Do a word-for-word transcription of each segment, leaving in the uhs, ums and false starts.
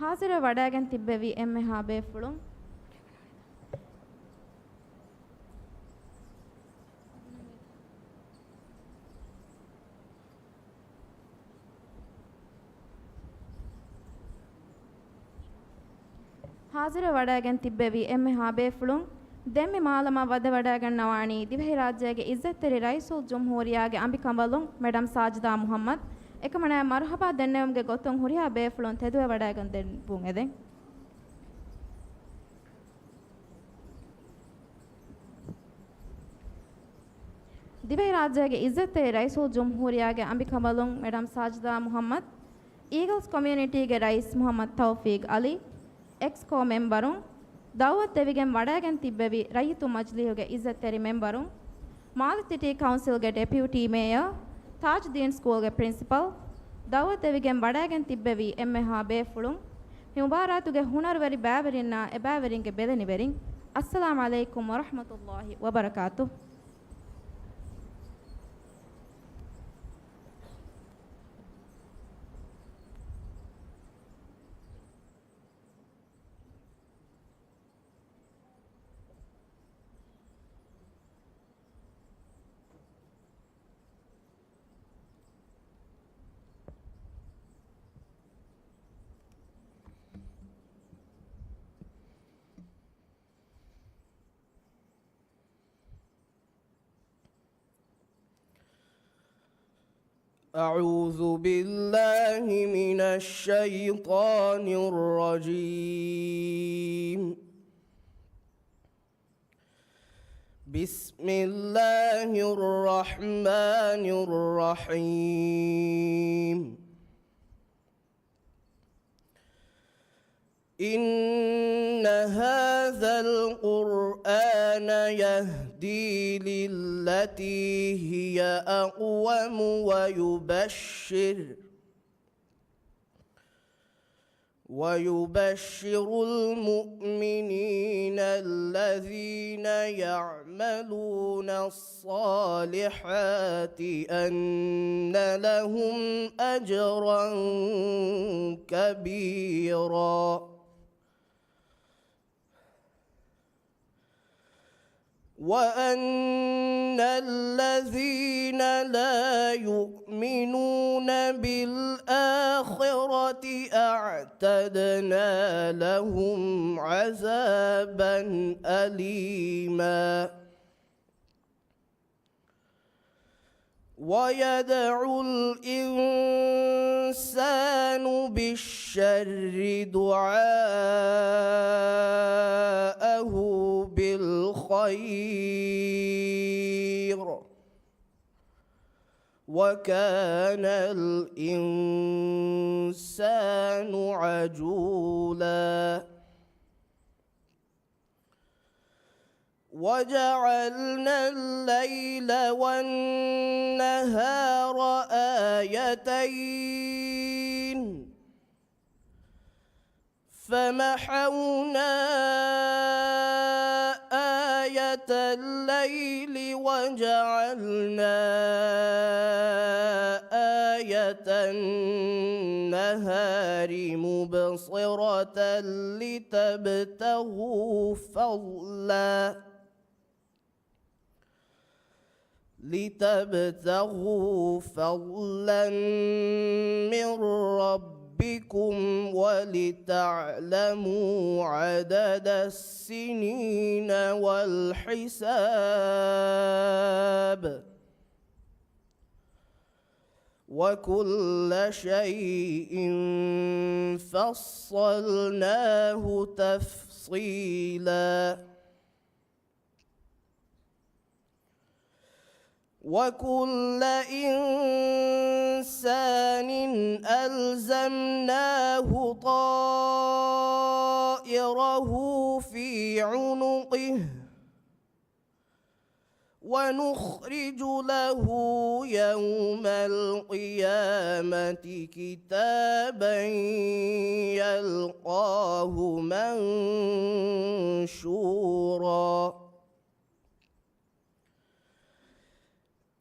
ހާޒިރުވެ ވަޑައިގެން ތިއްބެވި އެންމެހާ ބޭފުޅުން. ހާޒިރުވެ ވަޑައިގެން ތިއްބެވި އެންމެހާ ބޭފުޅުން، ދެން މި މާލަމާ ވަދެ ވަޑައިގަންނަވާނީ ދިވެހިރާއްޖޭގެ އިއްޒަތްތެރި ރައީސުލްޖުމްހޫރިއްޔާގެ އަނބިކަނބަލުން މެޑަމް ސާޖިދާ މުހައްމަދު. އެކަމަނާ މަރުހަބާ ދެންނެވުމުގެ ގޮތުން ހުރިހާ ބޭފުޅުން ތެދުވެ ވަޑައިގަން ދެން ބުން އެދެން. ދިވެހިރާއްޖޭގެ އިއްޒަތްތެރި ރައީސުލްޖުމްހޫރިއްޔާގެ އަނބިކަނބަލުން މެޑަމް ސާޖިދާ މުހައްމަދު، އީގަލްސް ކޮމިއުނިޓީގެ ރައީސް މުހައްމަދު ތައުފީގް އަލީ، އެކްސްކޯ މެމްބަރުން، ދައުވަތު ދެވިގެން ވަޑައިގެން ތިއްބެވި ރައްޔިތު މަޖިލީހުގެ އިއްޒަތްތެރި މެމްބަރުން، މާލެ ސިޓީ ކައުންސިލްގެ ޑެޕިއުޓީ މޭޔަރ، ތާޖުދީން ސްކޫލްގެ ޕްރިންސިޕަލް، ދައުވަތު ދެވިގެން ވަޑައިގެން ތިއްބެވި އެންމެހާ ބޭފުޅުން، މި މުބާރާތުގެ ހުނަރުވެރި ބައިވެރިންނާ އެބައިވެރިންގެ ބެލެނިވެރިން، އައްސަލާމް ޢަލައިކުމް ވަރަޙްމަތުﷲ ވަބަރަކާތުހު. أعوذ بالله من الشيطان الرجيم. بسم الله الرحمن الرحيم. إن هذا القرآن يهدي للتي هي أقوم ويبشر ويبشر المؤمنين الذين يعملون الصالحات أن لهم أجرا كبيرا. وأن الذين لا يؤمنون بالآخرة أعتدنا لهم عذابا أليما. ويدعو الإنسان بالشر دعاءه بالخير وكان الإنسان عجولا. وجعلنا الليل والنهار آيتين فمحونا آية الليل وجعلنا آية النهار مبصرة لتبتغوا فضلا لتبتغوا فضلا من ربكم ولتعلموا عدد السنين والحساب وكل شيء فصلناه تفصيلا. وكل إنسان ألزمناه طائره في عنقه ونخرج له يوم القيامة كتابا يلقاه منشورا.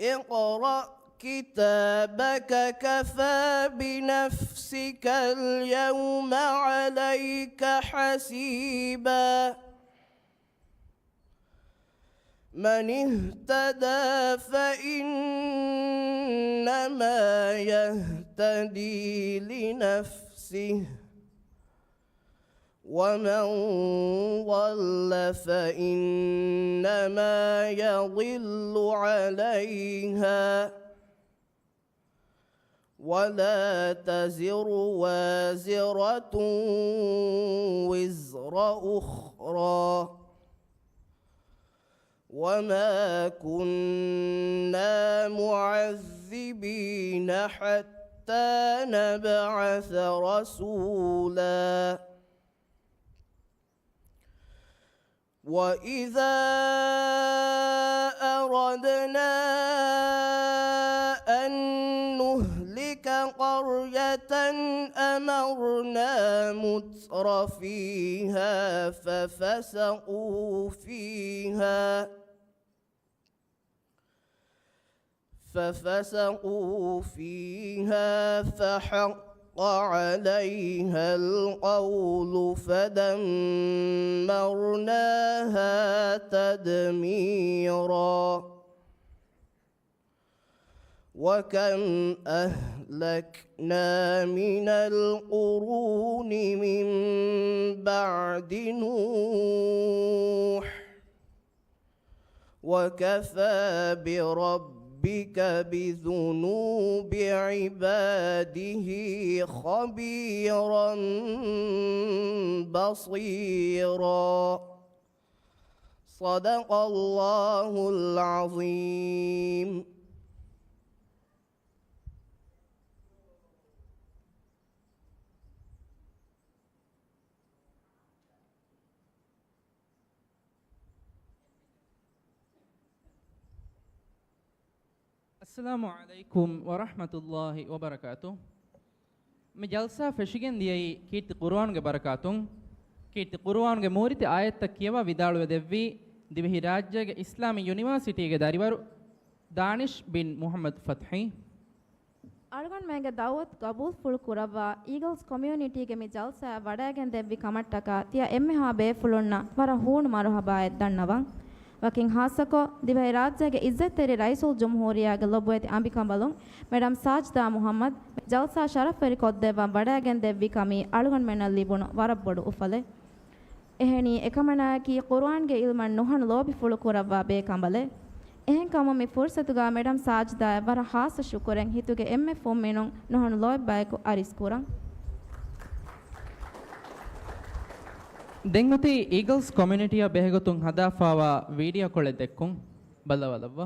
اقرأ كتابك كفى بنفسك اليوم عليك حسيبا. من اهتدى فإنما يهتدي لنفسه، ومن ضل فإنما يضل عليها، ولا تزر وازرة وزر أخرى، وما كنا معذبين حتى نبعث رسولا. وإذا أردنا أن نهلك قرية أمرنا مترفيها ففسقوا فيها، ففسقوا فيها فحق عليها القول فدمرناها تدميرا. وكم أهلكنا من القرون من بعد نوح، وكفى بربك بذنوب عباده خبيرا بصيرا. صدق الله العظيم. އައްސަލާމު ޢަލައިކުމް ވަރަޙްމަތުﷲި ވަބަރަކާތުހު. މި ޖަލްސާ ފެށިގެން ދިޔައީ ކީރިތި ޤުރުއާނުގެ ބަރަކާތުން. ކީރިތި ޤުރުއާނުގެ މޫރިތި އާޔަތްތައް ކިޔަވާ ވިދާޅުވެ ދެއްވީ ދިވެހިރާއްޖޭގެ އިސްލާމީ ޔުނިވާސިޓީގެ ދަރިވަރު ދާނިޝް ބިން މުޙައްމަދު ފަތްޙީ. އަޅުގަނޑުމެންގެ ދަޢުވަތު ގަބޫލުފުޅު ކުރައްވާ އީގަލްސް ކޮމިއުނިޓީގެ މި ޖަލްސާއަށް ވަޑައިގެން ދެއްވި ކަމަށްޓަކާ ތިޔަ އެންމެހާ ބޭފުޅުންނަށް ވަރަށް ހޫނު މަރުޙަބާއެއް ދަންނަވަން. ވަކިން ޚާއްޞަކޮށް، ދިވެހިރާއްޖޭގެ އިއްޒަތްތެރި ރައީސުލްޖުމްހޫރިއްޔާގެ ލޮބުވެތި އަނބިކަނބަލުން މެޑަމް ސާޖިދާ މުޙައްމަދު މި ޖަލްސާ ޝަރަފްވެރިކޮށްދެއްވަން ވަޑައިގެން ދެއްވި ކަމީ އަޅުގަނޑުމެންނަށް ލިބުނު ވަރަށް ބޮޑު އުފަލެއް. އެހެނީ، އެކަމަނާއަކީ ޤުރުއާންގެ ޢިލްމަށް ނުހަނު ލޯބިފުޅު ކުރައްވާ ބޭކަނބަލެއް. އެހެންކަމުން މި ފުރުޞަތުގަ މެޑަމް ސާޖިދާއަށް ވަރަށް ޚާއްޞަ ޝުކުރެއް ހިތުގެ އެންމެ ފުންމިނުން ނުހަނު ލޯތްބާއެކު އަރިސް ކުރަން. ދެން އޮތީ އީގަލްސް ކޮމިއުނިޓީއާ ބެހޭގޮތުން ހަދާފާވާ ވީޑިއޯ ކޮޅެއް ދެއްކުން. ބައްލަވާލައްވާ.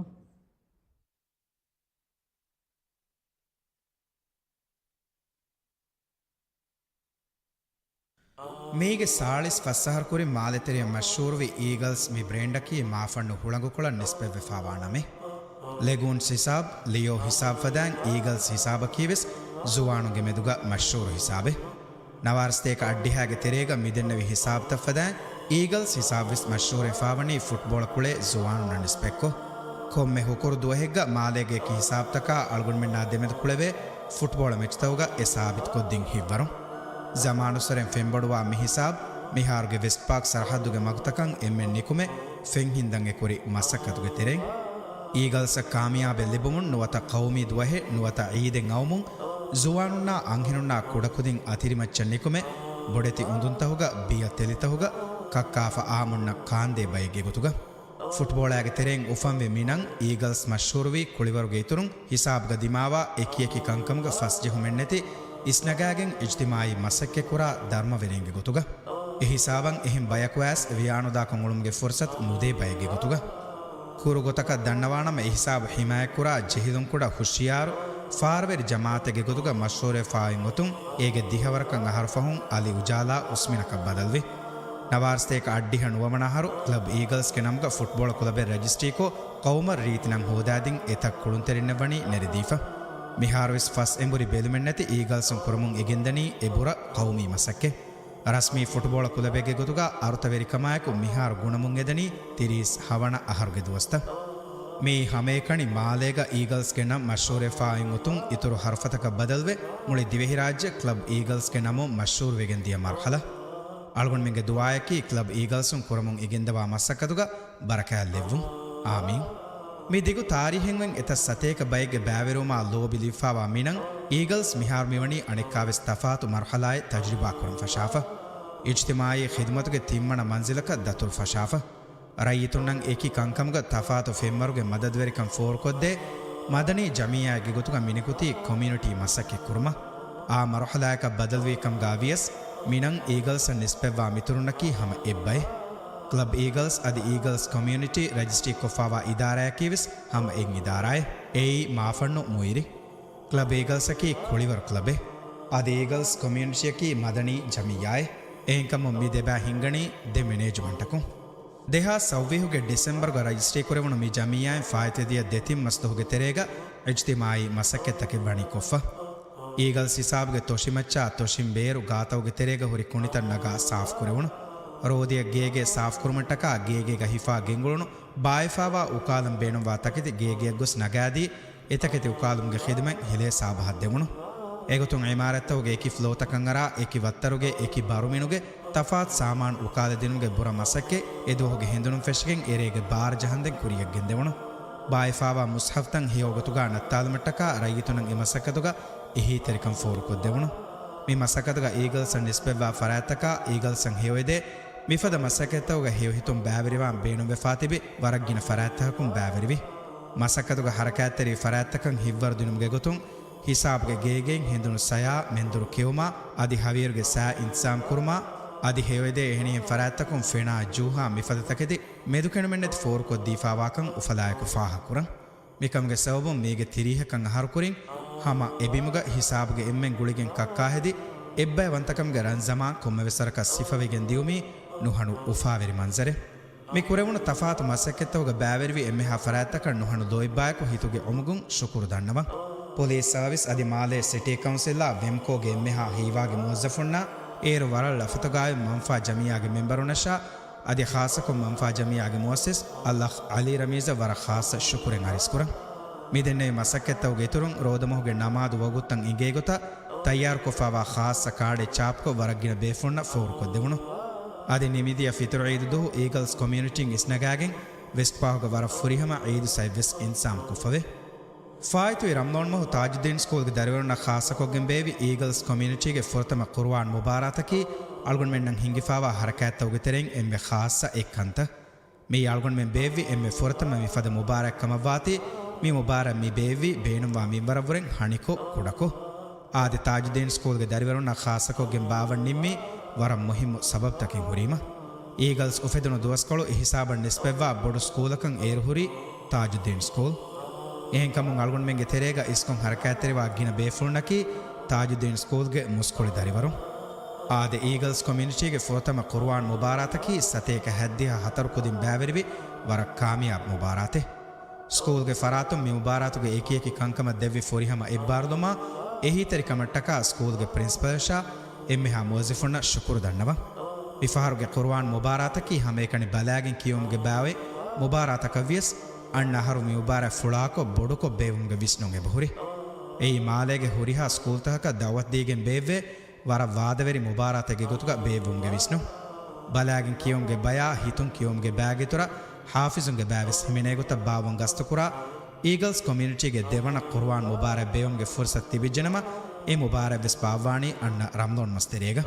މީގެ ސާޅީސް ފަސް އަހަރު ކުރިން މާލެތެރެއަށް މަޝްހޫރުވި އީގަލްސް މި ބްރޭންޑަކީ މާފަންނު ހުޅަނގުކޮޅަށް ނިސްބަތްވެފާވާ ނަމެއް. ލެގޫންސް ހިސާބް، ލިއޯ ހިސާބް ފަދައިން އީގަލްސް ހިސާބަކީވެސް ޒުވާނުންގެ މެދުގަ މަޝްހޫރު ހިސާބެއް. ނަވާރަ ސަތޭކަ އަށްޑިހައިގެ ތެރޭގަ މިދެންނެވި ހިސާބުތައް ފަދައިން އީގަލްސް ހިސާބްވެސް މަޝްހޫރެއް ފާވަނީ ފުޓްބޯޅަ ކުޅޭ ޒުވާނުންނަށް ނިސްބަތްކޮށް. ކޮންމެ ހުކުރު ދުވަހެއްގަ މާލޭގެ އެކި ހިސާބުތަކާ އަޅުގަނޑުމެންނާ ދެމެދު ކުޅެވޭ ފުޓްބޯޅަ މެޗުތަކުގަ އެ ސާބިތުކޮށްދިން ހިތްވަރު. ޒަމާނުއްސުރެން ފެންބޮޑުވާ މި ހިސާބު މިހާރުގެ ވެސްޓް ޕާކް ސަރަހައްދުގެ މަގުތަކަށް އެންމެން ނިކުމެ ފެންހިންދަން އެކުރި މަސައްކަތުގެ ތެރެއިން. އީގަލްސްއަށް ކާމިޔާބެއް ލިބުމުން ނުވަތަ ޤައުމީ ދުވަހެއް ނުވަތަ ޢީދެއް އައުމުން ޒުވާނުންނާ އަންހެނުންނާ ކުޑަކުދިން އަތިރިމައްޗަށް ނިކުމެ ބޮޑެތި އުނދުންތަހުގަ ބިޔަ ތެލިތަހުގަ ކައްކާފަ އާމުންނަށް ކާންދޭ ބައެއްގެ ގޮތުގަ. ފުޓްބޯޅައިގެ ތެރެއިން އުފަންވި މިނަން އީގަލްސް މަޝްހޫރުވީ ކުޅިވަރުގެ އިތުރުން ހިސާބުގަ ދިމާވާ އެކިއެކި ކަންކަމުގަ ފަސްޖެހުމެއްނެތި އިސްނަގާގެން އިޖްތިމާޢީ މަސައްކަތްކުރާ ދަރުމަވެރިންގެ ގޮތުގަ. އެ ހިސާބަށް އެހެން ބަޔަކު އައިސް ވިޔާނުދާކަން އުޅުމުގެ ފުރުސަތު ނުދޭ ބައެއްގެ ގޮތުގަ. ކުރު ގޮތަކަށް ދަންނަވާނަމަ އެ ހިސާބު ހިމާޔަތްކުރާ ޖެހިލުންކުޑަ ހުޝިޔާރު، ފާރުވެރި ޖަމާޢަތެއްގެ ގޮތުގަ މަޝްހޫރެއް ފާވިން އޮތުން އޭގެ ދިހަވަރަކަށް އަހަރު ފަހުން އަލި އުޖާލާ އުސްމިނަކަށް ބަދަލުވި. ނަވާރަ ސަތޭކަ އަށްޑިހަ ނުވަވަނަ އަހަރު ކްލަބް އީގަލްސްގެ ނަމުގަ ފުޓްބޯޅަ ކުލަބެއް ރަޖިސްޓްރީކޮށް ޤައުމަށް ރީތިނަން ހޯދާދިން އެތައް ކުޅުންތެރިންނަށް ވަނީ ނެރެދީފަ. މިހާރުވެސް ފަސް އެނބުރި ބެލުމެއްނެތި އީގަލްސުން ކުރަމުން އެ ގެންދަނީ އެ ބުރަ ޤައުމީ މަސައްކަތް. ރަސްމީ ފުޓްބޯޅަ ކުލަބެއްގެ ގޮތުގަ އަރުތަވެރިކަމާއެކު މިހާރު ގުނަމުން އެދަނީ ތިރީސް ހަވަނަ އަހަރުގެ ދުވަސްތައް. މިއީ ހަމައެކަނި މާލޭގަ އީގަލްސްގެ ނަން މަޝްހޫރުވެފާ އިން އޮތުން އިތުރު ހަރުފަތަކަށް ބަދަލުވެ، މުޅި ދިވެހިރާއްޖެ ކްލަބް އީގަލްސްގެ ނަމުން މަޝްހޫރުވެގެން ދިޔަ މަރުހަލަ. އަޅުގަނޑުމެންގެ ދުޢާއަކީ ކްލަބް އީގަލްސުން ކުރަމުން އިގެންދަވާ މަސައްކަތުގަ ބަރަކާތް ލެއްވުން. އާމީން. މި ދިގު ތާރީހެއްވެން އެތައް ސަތޭކަ ބައެއްގެ ބައިވެރިވުމާ ލޯބި ލިބިފާވާ މިނަން އީގަލްސް މިހާރު މިވަނީ އަނެއްކާވެސް ތަފާތު މަރުހަލާއެއް ތަޖުރިބާ ކުރަން ފަށާފަ. އިޖްތިމާޢީ ޚިދުމަތުގެ ތިންވަނަ މަންޒިލަކަށް ދަތުރު ފަށާފަ. ރައްޔިތުންނަށް އެކި ކަންކަމުގަ ތަފާތު ފެންވަރުގެ މަދަދުވެރިކަން ފޯރުކޮށްދޭ، މަދަނީ ޖަމިއްޔާއެއްގެ ގޮތުގަ މިނިކުތީ ކޮމިއުނިޓީ މަސައްކަތް ކުރުމަށް. އާ މަރުހަލާއަކަށް ބަދަލުވީ ކަމުގަ ވިޔަސް، މިނަން އީގަލްސަށް ނިސްބަތްވާ މިތުރުންނަކީ ހަމަ އެއްބައެއް. ކްލަބް އީގަލްސް އަދި އީގަލްސް ކޮމިއުނިޓީ ރަޖިސްޓްރީކޮށްފާވާ އިދާރާއަކީވެސް ހަމަ އެއް އިދާރާއެއް. އެއީ މާފަންނު މުއިރި. ކްލަބް އީގަލްސްއަކީ ކުޅިވަރު ކްލަބެއް. އަދި އީގަލްސް ކޮމިއުނިޓީއަކީ މަދަނީ ޖަމިއްޔާއެއް. އެހެންކަމުން މި ދެބައި ހިންގަނީ ދެ މެނޭޖްމަންޓަކުން. ދެހާސް ސައުވީހުގެ ޑިސެމްބަރުގަ ރަޖިސްޓްރީކުރެވުނު މި ޖަމިއްޔާއިން ފާއިތުވެދިޔަ ދެތިން މަސް ދުވަހުގެ ތެރޭގަ އިޖްތިމާޢީ މަސައްކަތްތަކެއް ވަނީ ކޮށްފަ. އީގަލްސް ހިސާބުގެ ތޮށިމައްޗާ ތޮށިން ބޭރު ގާތައުގެ ތެރޭގަ ހުރި ކުނިތައް ނަގާ ސާފުކުރެވުނު. ރޯދަޔަށް ގޭގޭ ސާފުކުރުމަށްޓަކާ ގޭގޭގަ ހިފާ ގެންގުޅުނު، ބާއްވާފާވާ އުކާލަން ބޭނުންވާ ތަކެތި ގޭގެއަށް ގޮސް ނަގާދީ، އެތަކެތި އުކާލުމުގެ ޚިދުމަތް ހިލޭ ސާބަހަށް ދެވުނު. އެގޮތުން އިމާރާތްތަކުގެ އެކި ފްލޯތަކަށްއަރާ، އެކި ވައްތަރުގެ އެކި ބަރުމިނުގެ ތަފާތު ސާމާނު އުކާލަދިނުމުގެ ބުރަ މަސައްކަތް އެދުވަހުގެ ހެނދުނުން ފެށިގެން އެރޭގެ ބާރަ ޖަހަންދެން ކުރިޔަށް ގެންދެވުނު. ބާއްވާފާވާ މުސްހަފްތައް ހެޔޮ ގޮތުގަ ނައްތާލުމަށްޓަކާ ރައްޔިތުންނަށް އެ މަސައްކަތުގަ އެހީތެރިކަން ފޯރުކޮށްދެވުނު. މި މަސައްކަތުގަ އީގަލްސަށް ނިސްބަތްވާ ފަރާތްތަކާ އީގަލްސަށް ހެޔޮއެދޭ، މިފަދަ މަސައްކަތްތަކުގަ ހެޔޮ ހިތުން ބައިވެރިވާން ބޭނުންވެފާ ތިބި ވަރަށް ގިނަ ފަރާތްތަކަކުން ބައިވެރިވި. މަސައްކަތުގަ ހަރަކާތްތެރިވި ފަރާތްތަކަށް ހިތްވަރު ދިނުމުގެ ގޮތުން ހިސާބުގެ ގޭގެއިން ހެނދުނު ސަޔާ، މެންދުރު ކެއުމާ، އަދި ހަވީރުގެ ސައި އިންތިޒާމް ކުރުމާ، އަދި ހެޔޮއެދޭ އެހެނިހެން ފަރާތްތަކުން ފެނާ ޖޫހާ މިފަދަ ތަކެތި މެދުކެނޑުމެއްނެތި ފޯރުކޮށްދީފާވާކަން އުފަލާއެކު ފާހަގަކުރަން. މިކަމުގެ ސަބަބުން މީގެ ތިރީހަކަށް އަހަރުކުރިން ހަމަ އެބިމުގަ ހިސާބުގެ އެންމެން ގުޅިގެން ކައްކާހެދި، އެއްބައިވަންތަކަމުގެ ރަންޒަމާން ކޮންމެވެސް ވަރަކަށް ސިފަވެގެން ދިޔުމީ ނުހަނު އުފާވެރި މަންޒަރެއް. މި ކުރެވުނު ތަފާތު މަސައްކަތްތަކުގަ ބައިވެރިވި އެންމެހާ ފަރާތްތަކަށް ނުހަނު ލޯތްބާއެކު ހިތުގެ އުމުގުން ޝުކުރު ދަންނަވަން. ޕޮލިސް ސާވިސް އަދި މާލޭ ސިޓީ ކައުންސިލާ ވެމްކޯގެ އެންމެހާ ހީވާގި މުވައްޒަފުންނާ އޭރު ވަރަށް ލަފަތުގައި މަންފާ ޖަމިއްޔާގެ މެމްބަރުންނަށާ އަދި ޚާއްޞަކޮށް މަންފާ ޖަމިއްޔާގެ މުއައްސިސް އަލްއަޚް އަލީ ރަމީޒަށް ވަރަށް ޚާއްޞަ ޝުކުރެއް އަރިސްކުރަން. މި ދެންނެވި މަސައްކަތްތަކުގެ އިތުރުން ރޯދަމަހުގެ ނަމާދު ވަގުތުތައް އިނގޭ ގޮތަށް ތައްޔާރުކޮށްފާވާ ޚާއްޞަ ކާޑެއް ޗާޕްކޮށް ވަރަށް ގިނަ ބޭފުޅުންނަށް ފޯރުކޮށްދެވުނު. އަދި ނިމިދިޔަ ފިތުރު ޢީދު ދުވަހު އީގަލްސް ކޮމިއުނިޓީން އިސްނަގާގެން ވެސްޓް ޕާހުގަ ވަރަށް ފުރިހަމަ ޢީދު ސައެއްވެސް އިންތިޒާމް ކޮށްފަވޭ. ފާއިތުވި ރަމްޟާން މަހު ތާޖުއްދީން ސްކޫލްގެ ދަރިވަރުންނަށް ޚާއްޞަކޮށްގެން ބޭއްވި އީގަލްސް ކޮމިއުނިޓީގެ ފުރަތަމަ ޤުރުއާން މުބާރާތަކީ އަޅުގަނޑުމެންނަށް ހިނގިފާވާ ޙަރަކާތްތަކުގެ ތެރެއިން އެންމެ ޚާއްޞަ އެއްކަންތައް. މިއީ އަޅުގަނޑުމެން ބޭއްވި އެންމެ ފުރަތަމަ މިފަދަ މުބާރާތް ކަމަށްވާތީ، މި މުބާރާތް މި ބޭއްވީ ބޭނުންވާ މިންވަރަށްވުރެން ހަނިކޮށް، ކުޑަކޮށް. އާދެ، ތާޖުއްދީން ސްކޫލްގެ ދަރިވަރުންނަށް ޚާއްޞަކޮށްގެން ބާވަން ނިންމީ ވަރަށް މުހިއްމު ސަބަބްތަކެއް ހުރީމަ. އީގަލްސް އުފެދުނު ދުވަސްކޮޅު އެ ހިސާބަށް ނިސްބަތްވާ ބޮޑު ސްކޫލަކަށް އޭރު ހުރީ ތާޖުއްދީން ސްކޫލް. އެހެންކަމުން އަޅުގަނޑުމެންގެ ތެރޭގަ އިސްކޮށް ހަރަކާތްތެރިވާ ގިނަ ބޭފުޅުންނަކީ ތާޖުއްދީން ސްކޫލްގެ މުސްކުޅި ދަރިވަރުން. އާދެ، އީގަލްސް ކޮމިއުނިޓީގެ ފުރަތަމަ ޤުރުއާން މުބާރާތަކީ ސަތޭކަ ހަތްދިހަ ހަތަރު ކުދިން ބައިވެރިވި ވަރަށް ކާމިޔާބު މުބާރާތެއް. ސްކޫލްގެ ފަރާތުން މި މުބާރާތުގެ އެކިއެކި ކަންކަމަށް ދެއްވި ފުރިހަމަ އެއްބާރުލުމާ އެހީތެރިކަމަށްޓަކާ ސްކޫލްގެ ޕްރިންސިޕަލްއަށާ އެންމެހާ މުވައްޒަފުންނަށް ޝުކުރު ދަންނަވަން. މިފަހަރުގެ ޤުރުއާން މުބާރާތަކީ ހަމައެކަނި ބަލާގެން ކިޔެވުމުގެ ބައިވަރު މުބާރާތަކަށްވިޔަސް، އަންނަ އަހަރު މި މުބާރާތް ފުޅާކޮށް ބޮޑުކޮށް ބޭއްވުމުގެ ވިސްނުން އެބަހުރި. އެއީ މާލޭގެ ހުރިހާ ސްކޫލްތަކަކަށް ދަޢުވަތުދީގެން ބޭއްވޭ ވަރަށް ވާދަވެރި މުބާރާތެއްގެ ގޮތުގަ ބޭއްވުމުގެ ވިސްނުން. ބަލާގެން ކިޔެވުމުގެ ބަޔާ ހިތުން ކިޔެވުމުގެ ބައިގެ އިތުރަށް ޙާފިޒުންގެ ބައިވެސް ހިމެނޭ ގޮތަށް ބާއްވަން ގަސްތުކުރާ، އީގަލްސް ކޮމިއުނިޓީގެ ދެވަނަ ޤުރުއާން މުބާރާތް ބޭއްވުމުގެ ފުރުޞަތު ތިބިއްޖެނަމަ، އެ މުބާރާތްވެސް ބާއްވާނީ އަންނަ ރަމަޟާން މަސް ތެރޭގަ.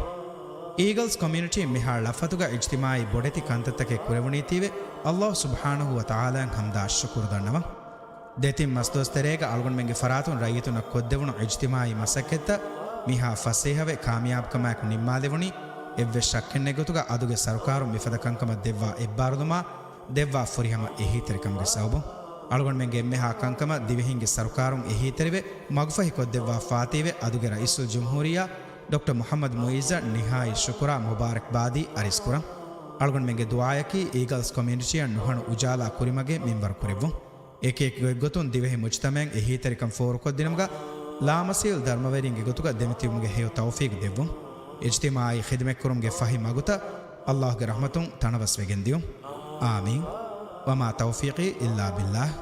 އީގަލްސް ކޮމިއުނިޓީ މިހާރު ޅަފަތުގަ އިޖްތިމާޢީ ބޮޑެތި ކަންތައްތަކެއް ކުރެވުނީތީވެ، ﷲ ސުބްޙާނަހޫ ވަތަޢާލާއަށް ޙަމްދާ ޝުކުރު ދަންނަވަން. ދެތިން މަސްދުވަސް ތެރޭގަ އަޅުގަނޑުމެންގެ ފަރާތުން ރައްޔިތުންނަށް ކޮށްދެވުނު އިޖްތިމާޢީ މަސައްކަތްތައް މިހާ ފަސޭހަވެ ކާމިޔާބުކަމާއެކު ނިންމާލެވުނީ، އެއްވެސް ޝައްކެއް ނެތް ގޮތުގަ އަދުގެ ސަރުކާރުން މިފަދަ ކަންކަމަށް ދެއްވާ އެއްބާރުލުމާ، ދެއްވާ ފުރިހަމަ އެހީތެރިކަމުގެ ސަބަބުން. އަޅުގަނޑުމެންގެ އެންމެހާ ކަންކަމަށް ދިވެހިންގެ ސަރުކާރުން އެހީތެރިވެ، މަގުފަހި ކޮށްދެއްވާފާތީވެ، އަދުގެ ރައީސުލްޖުމްހޫރިއްޔާ ޑޮކްޓަރ މުޙައްމަދު މުޢިއްޒަށް ނިހާއީ ޝުކުރާ މުބާރަކްބާދީ އަރިސްކުރަން. އަޅުގަނޑުމެންގެ ދުޢާއަކީ އީގަލްސް ކޮމިއުނިޓީއަށް ނުހަނު އުޖާލާ ކުރިމަގެއް މިންވަރު ކުރެއްވުން. އެކިއެކި ގޮތްގޮތުން ދިވެހި މުޖްތަމަޢަށް އެހީތެރިކަން ފޯރުކޮށްދިނުމުގަ ލާމަސީލް ދަރުމަވެރިންގެ ގޮތުގަ ދެމިތިބުމުގެ ހެޔޮ ތައުފީގު ދެއްވުން. އިޖްތިމާޢީ ޚިދުމަތްކުރުމުގެ ފަހި މަގުތައް ﷲގެ ރަޙްމަތުން ތަނަވަސްވެގެން ދިޔުން. އާމީން. ވަމާ ތައުފީޤީ އިއްލާ ބިއްލާހް.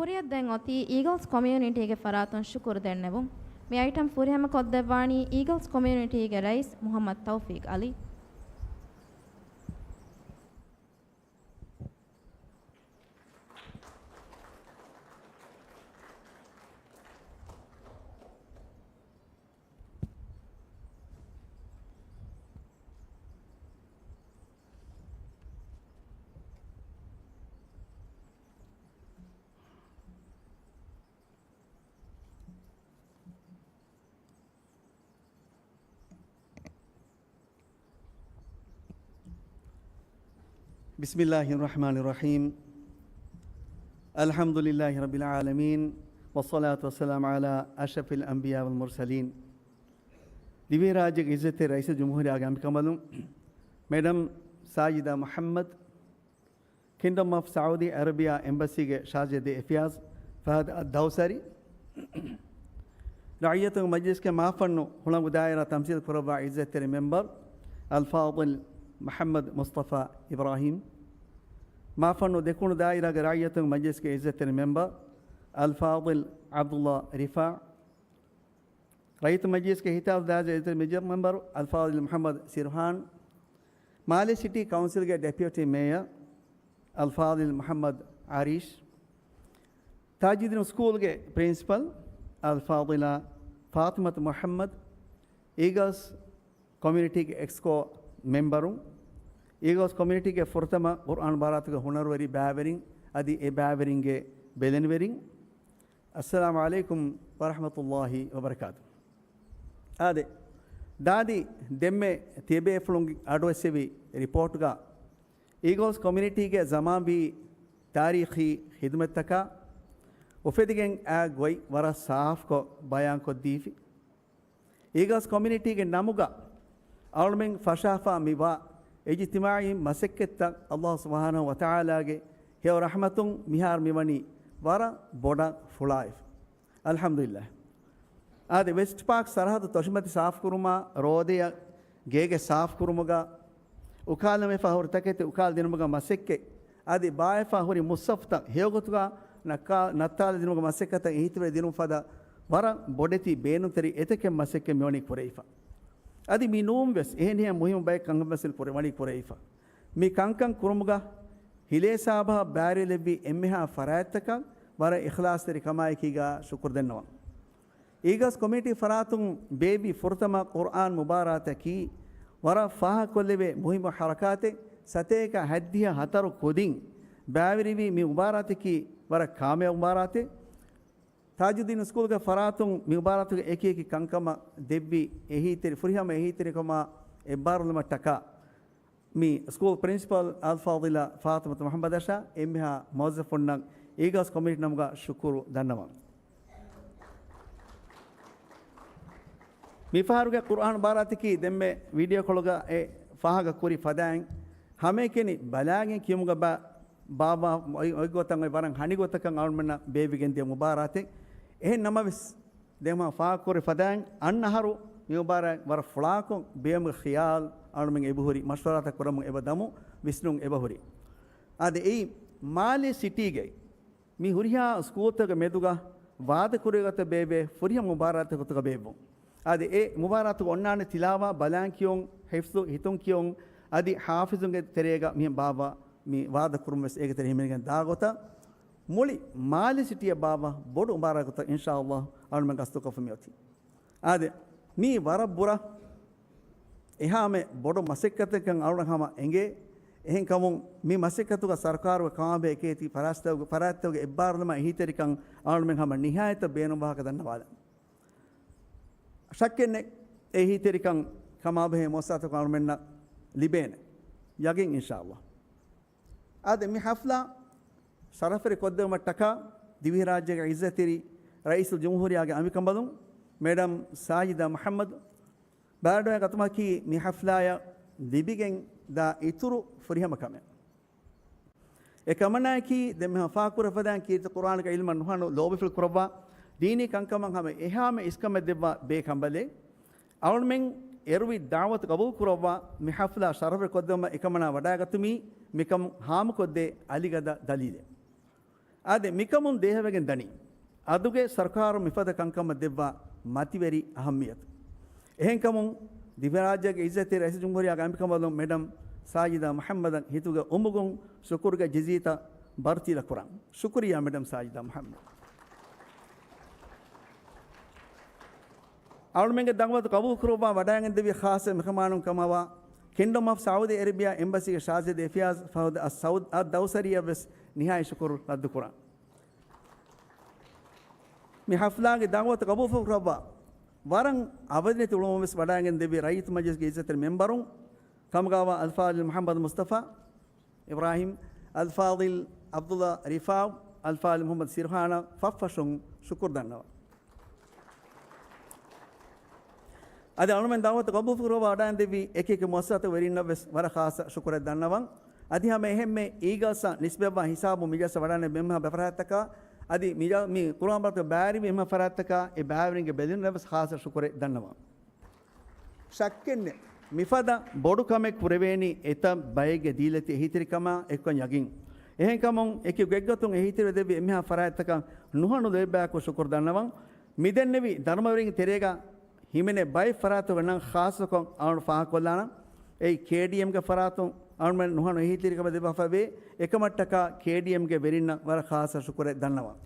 ކުރިއަށް ދެން އޮތީ އީގަލްސް ކޮމިއުނިޓީގެ ފަރާތުން ޝުކުރު ދެންނެވުން. މި އައިޓަމް ފުރިހަމަ ކޮށްދެއްވާނީ އީގަލްސް ކޮމިއުނިޓީގެ ރައީސް މުހައްމަދު ތައުފީޤް އަލީ. بسم الله الرحمن الرحيم. الحمد لله رب العالمين، والصلاة والسلام على أشرف الأنبياء والمرسلين. ދިވެހިރާއްޖޭގެ އިއްޒަތްތެރި ރައީސުލްޖުމްހޫރިއްޔާގެ އަނބިކަނބަލުން މެޑަމް ސާޖިދާ މުޙައްމަދު، ކިންގްޑަމް އޮފް ސައުދީ އަރަބިއާ އެމްބަސީގެ ޝާޖަ ދެ އެފެއާޒް ފަހަދު އައްދައުސަރީ، ރައްޔިތުންގެ މަޖިލިސްގެ މާފަންނު ހުޅަނގު ދާއިރާ ތަމްސީލް ކުރައްވާ އިއްޒަތްތެރި މެމްބަރު އަލްފާޟިލް މުޙައްމަދު މުޞްޠަފާ އިބްރާހީމް، މާފަންނު ދެކުނު ދާއިރާގެ ރައްޔިތުންގެ މަޖިލިސްގެ އިއްޒަތްތެރި މެމްބަރު އަލްފާޟިލް ޢަބްދުﷲ ރިފާ، ރައްޔިތު މަޖިލިސްގެ ހިތާވަރު ދާއިރާގެ މެޖަރ މެމްބަރު އަލްފާޟިލް މުޙައްމަދު ސިރުހާން، މާލެ ސިޓީ ކައުންސިލްގެ ޑެޕިއުޓީ މޭޔަރ އަލްފާޟިލް މުޙައްމަދު އާރިޝް، ތާޖުއްދީނު ސްކޫލްގެ ޕްރިންސިޕަލް އަލްފާޟިލާ ފާޠިމަތު މުޙައްމަދު، އީގަލްސް ކޮމިއުނިޓީގެ އެކްސްކޯ މެމްބަރުން، އީގަލްސް ކޮމިއުނިޓީގެ ފުރަތަމަ ޤުރްއާން ބާރާތުގެ ހުނަރުވެރި ބައިވެރިން އަދި އެ ބައިވެރިންގެ ބެލެނިވެރިން، އައްސަލާމު ޢަލައިކުމް ވަރަޙްމަތުﷲ ވަބަރަކާތު. އާދެ، ދާދި ދެންމެ ތިޔަބޭފުޅުން އަޑުއެއްސެވި ރިޕޯޓްގަ އީގަލްސް ކޮމިއުނިޓީގެ ޒަމާންވީ ތާރީޚީ ޚިދުމަތްތަކާ އުފެދިގެން އާ ގޮތް ވަރަށް ސާފްކޮށް ބަޔާންކޮށްދީފި. އީގަލްސް ކޮމިއުނިޓީގެ ނަމުގަ އަޅުމެން ފަށާފާ މިވާ އިޖްތިމާޢީ މަސައްކަތްތައް ﷲ ސުބްޙާނަހޫ ވަތަޢާލާގެ ހެޔޮ ރަޙްމަތުން މިހާރު މިވަނީ ވަރަށް ބޮޑަށް ފުޅާއިފަ. އަލްޙަމްދުލިއްލާހް. އާދެ، ވެސްޓް ޕާކް ސަރަހައްދު ތޮށިމަތި ސާފުކުރުމާ، ރޯދަޔަށް ގޭގެ ސާފުކުރުމުގަ، އުކާލަންވެފާ ހުރި ތަކެތި އުކާލަދިނުމުގަ މަސައްކަތް، އަދި ބާއެފާ ހުރި މުއްސަފުތައް ހެޔޮގޮތުގަ ނައްކާ، ނައްތާލަދިނުމުގެ މަސައްކަތަށް އެހީތެރިވެ ދިނުން ފަދަ ވަރަށް ބޮޑެތި ބޭނުންތެރި އެތަކެއް މަސައްކަތް މިވަނީ ކުރެވިފަ. އަދި މި ނޫން ވެސް އެހެނިހެން މުހިއްމު ބައެއް ކަންކަން ވެސް ކުރެވަނީ ކުރެވިފަ. މި ކަންކަން ކުރުމުގަ ހިލޭ ސާބަހަށް ބައިވެރިލެއްވި އެންމެހާ ފަރާތްތަކަށް ވަރަށް އިޚްލާޞްތެރި ކަމާއެކީގަ ޝުކުރު ދެންނަވަން. އީގަލްސް ކޮމިއުނިޓީ ފަރާތުން ބޭއްވި ފުރަތަމަ ޤުރްއާން މުބާރާތަކީ ވަރަށް ފާހަގަކޮށްލެވޭ މުހިއްމު ޙަރަކާތެއް. ސަތޭކަ ހަތްދިހަ ހަތަރު ކުދިން ބައިވެރިވި މި މުބާރާތަކީ ވަރަށް ކާމިޔާބު މުބާރާތެއް. ތާޖުއްދީނު ސްކޫލްގެ ފަރާތުން މި މުބާރާތުގެ އެކި އެކި ކަންކަމަށް ދެއްވި އެހީތެރި، ފުރިހަމަ އެހީތެރިކަމާ އެއްބާރުލުމަށްޓަކާ މި ސްކޫލް ޕްރިންސިޕަލް އަލްފާޟިލާ ފާޠިމަތު މުޙައްމަދަށާ އެންމެހާ މުވައްޒަފުންނަށް އީގަލްސް ކޮމިއުނިޓީ ނަމުގަ ޝުކުރު ދަންނަވަން. މިފަހަރުގެ ޤުރްއާން މުބާރާތަކީ ދެންމެ ވީޑިއޯ ކޮޅުގަ އެ ފާހަގަ ކުރި ފަދައިން ހަމައެކަނި ބަލާގެން ކިޔުމުގަ ބާ-، ބާއްވާ އޮތް، އޮތް ގޮތަށް އޮތް ވަރަށް ހަނި ގޮތަކަށް އަޅުމެންނަށް ބޭއްވިގެން ދިޔަ މުބާރާތެއް. އެހެން ނަމަވެސް، ދެން މާ ފާހަގަކުރި ފަދައިން އަންނަ އަހަރު މި މުބާރާތް ވަރަށް ފުޅާކޮށް ބޭއްވުމުގެ ޚިޔާލު އަޅުމެން އެބަހުރި، މަޝްވަރާތައް ކުރަމުން އެބަ ދަމު ވިސްނުން އެބަހުރި. އާދެ، އެއީ މާލެ ސިޓީގައި މި ހުރިހާ ސްކޫލްތަކުގެ މެދުގަ ވާދަކުރެވޭ ގޮތަށް ބޭއްވޭ ފުރިހަމަ މުބާރާތެއް ގޮތުގަ ބޭއްވުން. އަދި އެ މުބާރާތުގެ އޮންނާނެ ތިލާވާ، ބަލާން ކިޔުން، ޙިފްޒު، ހިތުން ކިޔުން، އަދި ޙާފިޒުންގެ ތެރޭގަ މި ބާއްވާ މި ވާދަކުރުން ވެސް އޭގެ ތެރެ ހިމެނިގެން ދާ ގޮތަށް މުޅި މާލެ ސިޓީއަށް ބާއްވާ ބޮޑު މުބާރާތް ގޮތަށް އިންޝާﷲ އަޅުމެން ގަސްތުކޮށްފަ މިއޮތީ. އާދެ، މީ ވަރަށް ބުރަ އެހާމެ ބޮޑު މަސައްކަތެއްކަން އަޅުގަނޑަށް ހަމަ އެނގޭ. އެހެންކަމުން މި މަސައްކަތުގަ ސަރުކާރުގެ ކަމާބެހޭ އެކި އެކި ފަރާތްތަކުގެ، ފަރާތްތަކުގެ އެއްބާރުލުމާ އެހީތެރިކަން އަޅުމެން ހަމަ ނިހާޔަތަށް ބޭނުންވާހަކަ ދަންނަވާލަން. ޝައްކެއްނެތް، އެހީތެރިކަން ކަމާބެހޭ މުއައްސަސާތަކުން އަޅުމެންނަށް ލިބޭނެ. ޔަގީން އިންޝާﷲ. އާދެ، މި ޙަފްލާ ޝަރަފުވެރި ކޮށްދެވުމަށްޓަކާ ދިވެހިރާއްޖޭގެ އިއްޒަތްތެރި ރައީސުލްޖުމްހޫރިއްޔާގެ އަނބިކަނބަލުން މެޑަމް ސާޖިދާ މުޙައްމަދު ބައިވެރިވެ ގަތުމަކީ މި ޙަފްލާއަށް ލިބިގެން ދާ އިތުރު ފުރިހަމަ ކަމެއް. އެކަމަނާއަކީ، ދެންމެ ހަމަ ފާހަގަކުރެ ފަދައިން ކީރިތި ޤުރްއާނުގެ ޢިލްމަށް ނުހަނު ލޯބިފުޅު ކުރައްވާ، ދީނީ ކަންކަމަށް ހަމަ އެހާމެ އިސްކަމެއް ދެއްވާ ބޭކަނބަލެއް. އަޅުމެން އެރުވި ދަޢުވަތު ޤަބޫލު ކުރައްވާ، މި ޙަފްލާ ޝަރަފުވެރި ކޮށްދެވުމަށް އެކަމަނާ ވަޑައިގަތުމީ، މިކަމު ހާމަކޮށްދޭ އަލިގަދަ ދަލީލެއް. އާދެ، މިކަމުން ދޭހަވެގެން ދަނީ އަދުގެ ސަރުކާރުން މިފަދަ ކަންކަމަށް ދެއްވާ މަތިވެރި އަހައްމިޔަތު. އެހެންކަމުން، ދިވެހިރާއްޖޭގެ އިއްޒަތްތެރި ރައީސުލްޖުމްހޫރިއްޔާގެ އަނބިކަނބަލުން މެޑަމް ސާޖިދާ މުޙައްމަދަށް ހިތުގެ އުމުގުން ޝުކުރުގެ ޖިޒީތައް ބަރުތިލަ ކުރަން. ޝުކުރިއްޔާ މެޑަމް ސާޖިދާ މުޙައްމަދު. އަޅުމެންގެ ދަޢުވަތު ޤަބޫލުކުރައްވާ ވަޑައިގެންދެވި ޚާއްޞަ މެހެމާނުން ކަމަށްވާ ކިންގްޑަމް އޮފް ސައުދީ އެރޭބިޔާ އެމްބަސީގެ ޝާޒަދެ އިފްޔާޒް ފަހުދު އައް ސައުދް އައް ދައުސަރީއަށް ވެސް ނިހާއަތް ޝުކުރު ރައްދުކުރަން. މި ޙަފްލާގެ ދަޢުވަތު ޤަބޫލުކުރައްވާ ވަރަށް އަވަދިނެތި އުޅުމުން ވެސް ވަޑައިގެންދެވި ރައްޔިތު މަޖިލިސްގެ އިއްޒަތްތެރި މެމްބަރުން ކަމުގައިވާ އަލްފާޟިލް މުޙައްމަދު މުޞްޠަފާ އިބްރާހިމް، އަލްފާޟިލް ޢަބްދުﷲ ރިފާޢު، އަލްފާޟިލް މުޙައްމަދު ސިރުހާނާ ފަށްފަށުން ޝުކުރު ދަންނަވަން. އަދި އަޅުމެން ދަޢުވަތު ޤަބޫލުކުރައްވާ ވަޑައިގެންދެވި އެކި އެކި މުއައްސަސާތަކުގެ ވެރިންނަށް ވެސް ވަރަށް ޚާއްޞަ ޝުކުރެއް ދަންނަވަން. އަދި ހަމަ އެހެންމެ އީގަލްސްއަށް ނިސްބަތްވާ ހިސާބުން މި ޖަލްސާ ވަޑައިގެން އެންމެހާ ފަރާތްތަކާ، އަދި މި ޖަ-، މި ޤުރުއާން ބާރަތަކަށް ބައިވެރިވި އެންމެހާ ފަރާތްތަކާ އެ ބައިވެރިންގެ ބެލުންނަށް ވެސް ޚާއްޞަ ޝުކުރެއް ދަންނަވަން. ޝައްކެއް ނެތް، މިފަދަ ބޮޑު ކަމެއް ކުރެވޭނީ އެތައް ބައެއްގެ ދީލަތި އެހީތެރިކަމާ އެއްކޮށް ޔަގީން. އެހެންކަމުން އެކި ގޮތްގޮތުން އެހީތެރިވެ ދެއްވި އެންމެހާ ފަރާތްތަކަށް ނުހަނު ލޯތްބާއެކު ޝުކުރު ދަންނަވަން. މިދެންނެވި ދަރުމަވެރިންގެ ތެރޭގަ ހިމެނޭ ބައެއް ފަރާތުގެ ނަން ޚާއްޞަކޮށް އަޅުގަނޑު ފާހަގަކޮށްލާނަން. އެއީ ކޭޑީއެމްގެ ފަރާތުން އަޅުގަނޑު ނުހަނު އެހީތެރިކަމެއް ދެއްވާފައިވޭ. އެކަމަށްޓަކާ ކޭޑީއެމްގެ ވެރިންނަށް ވަރަށް ޚާއްޞަ ޝުކުރެއް ދަންނަވަން.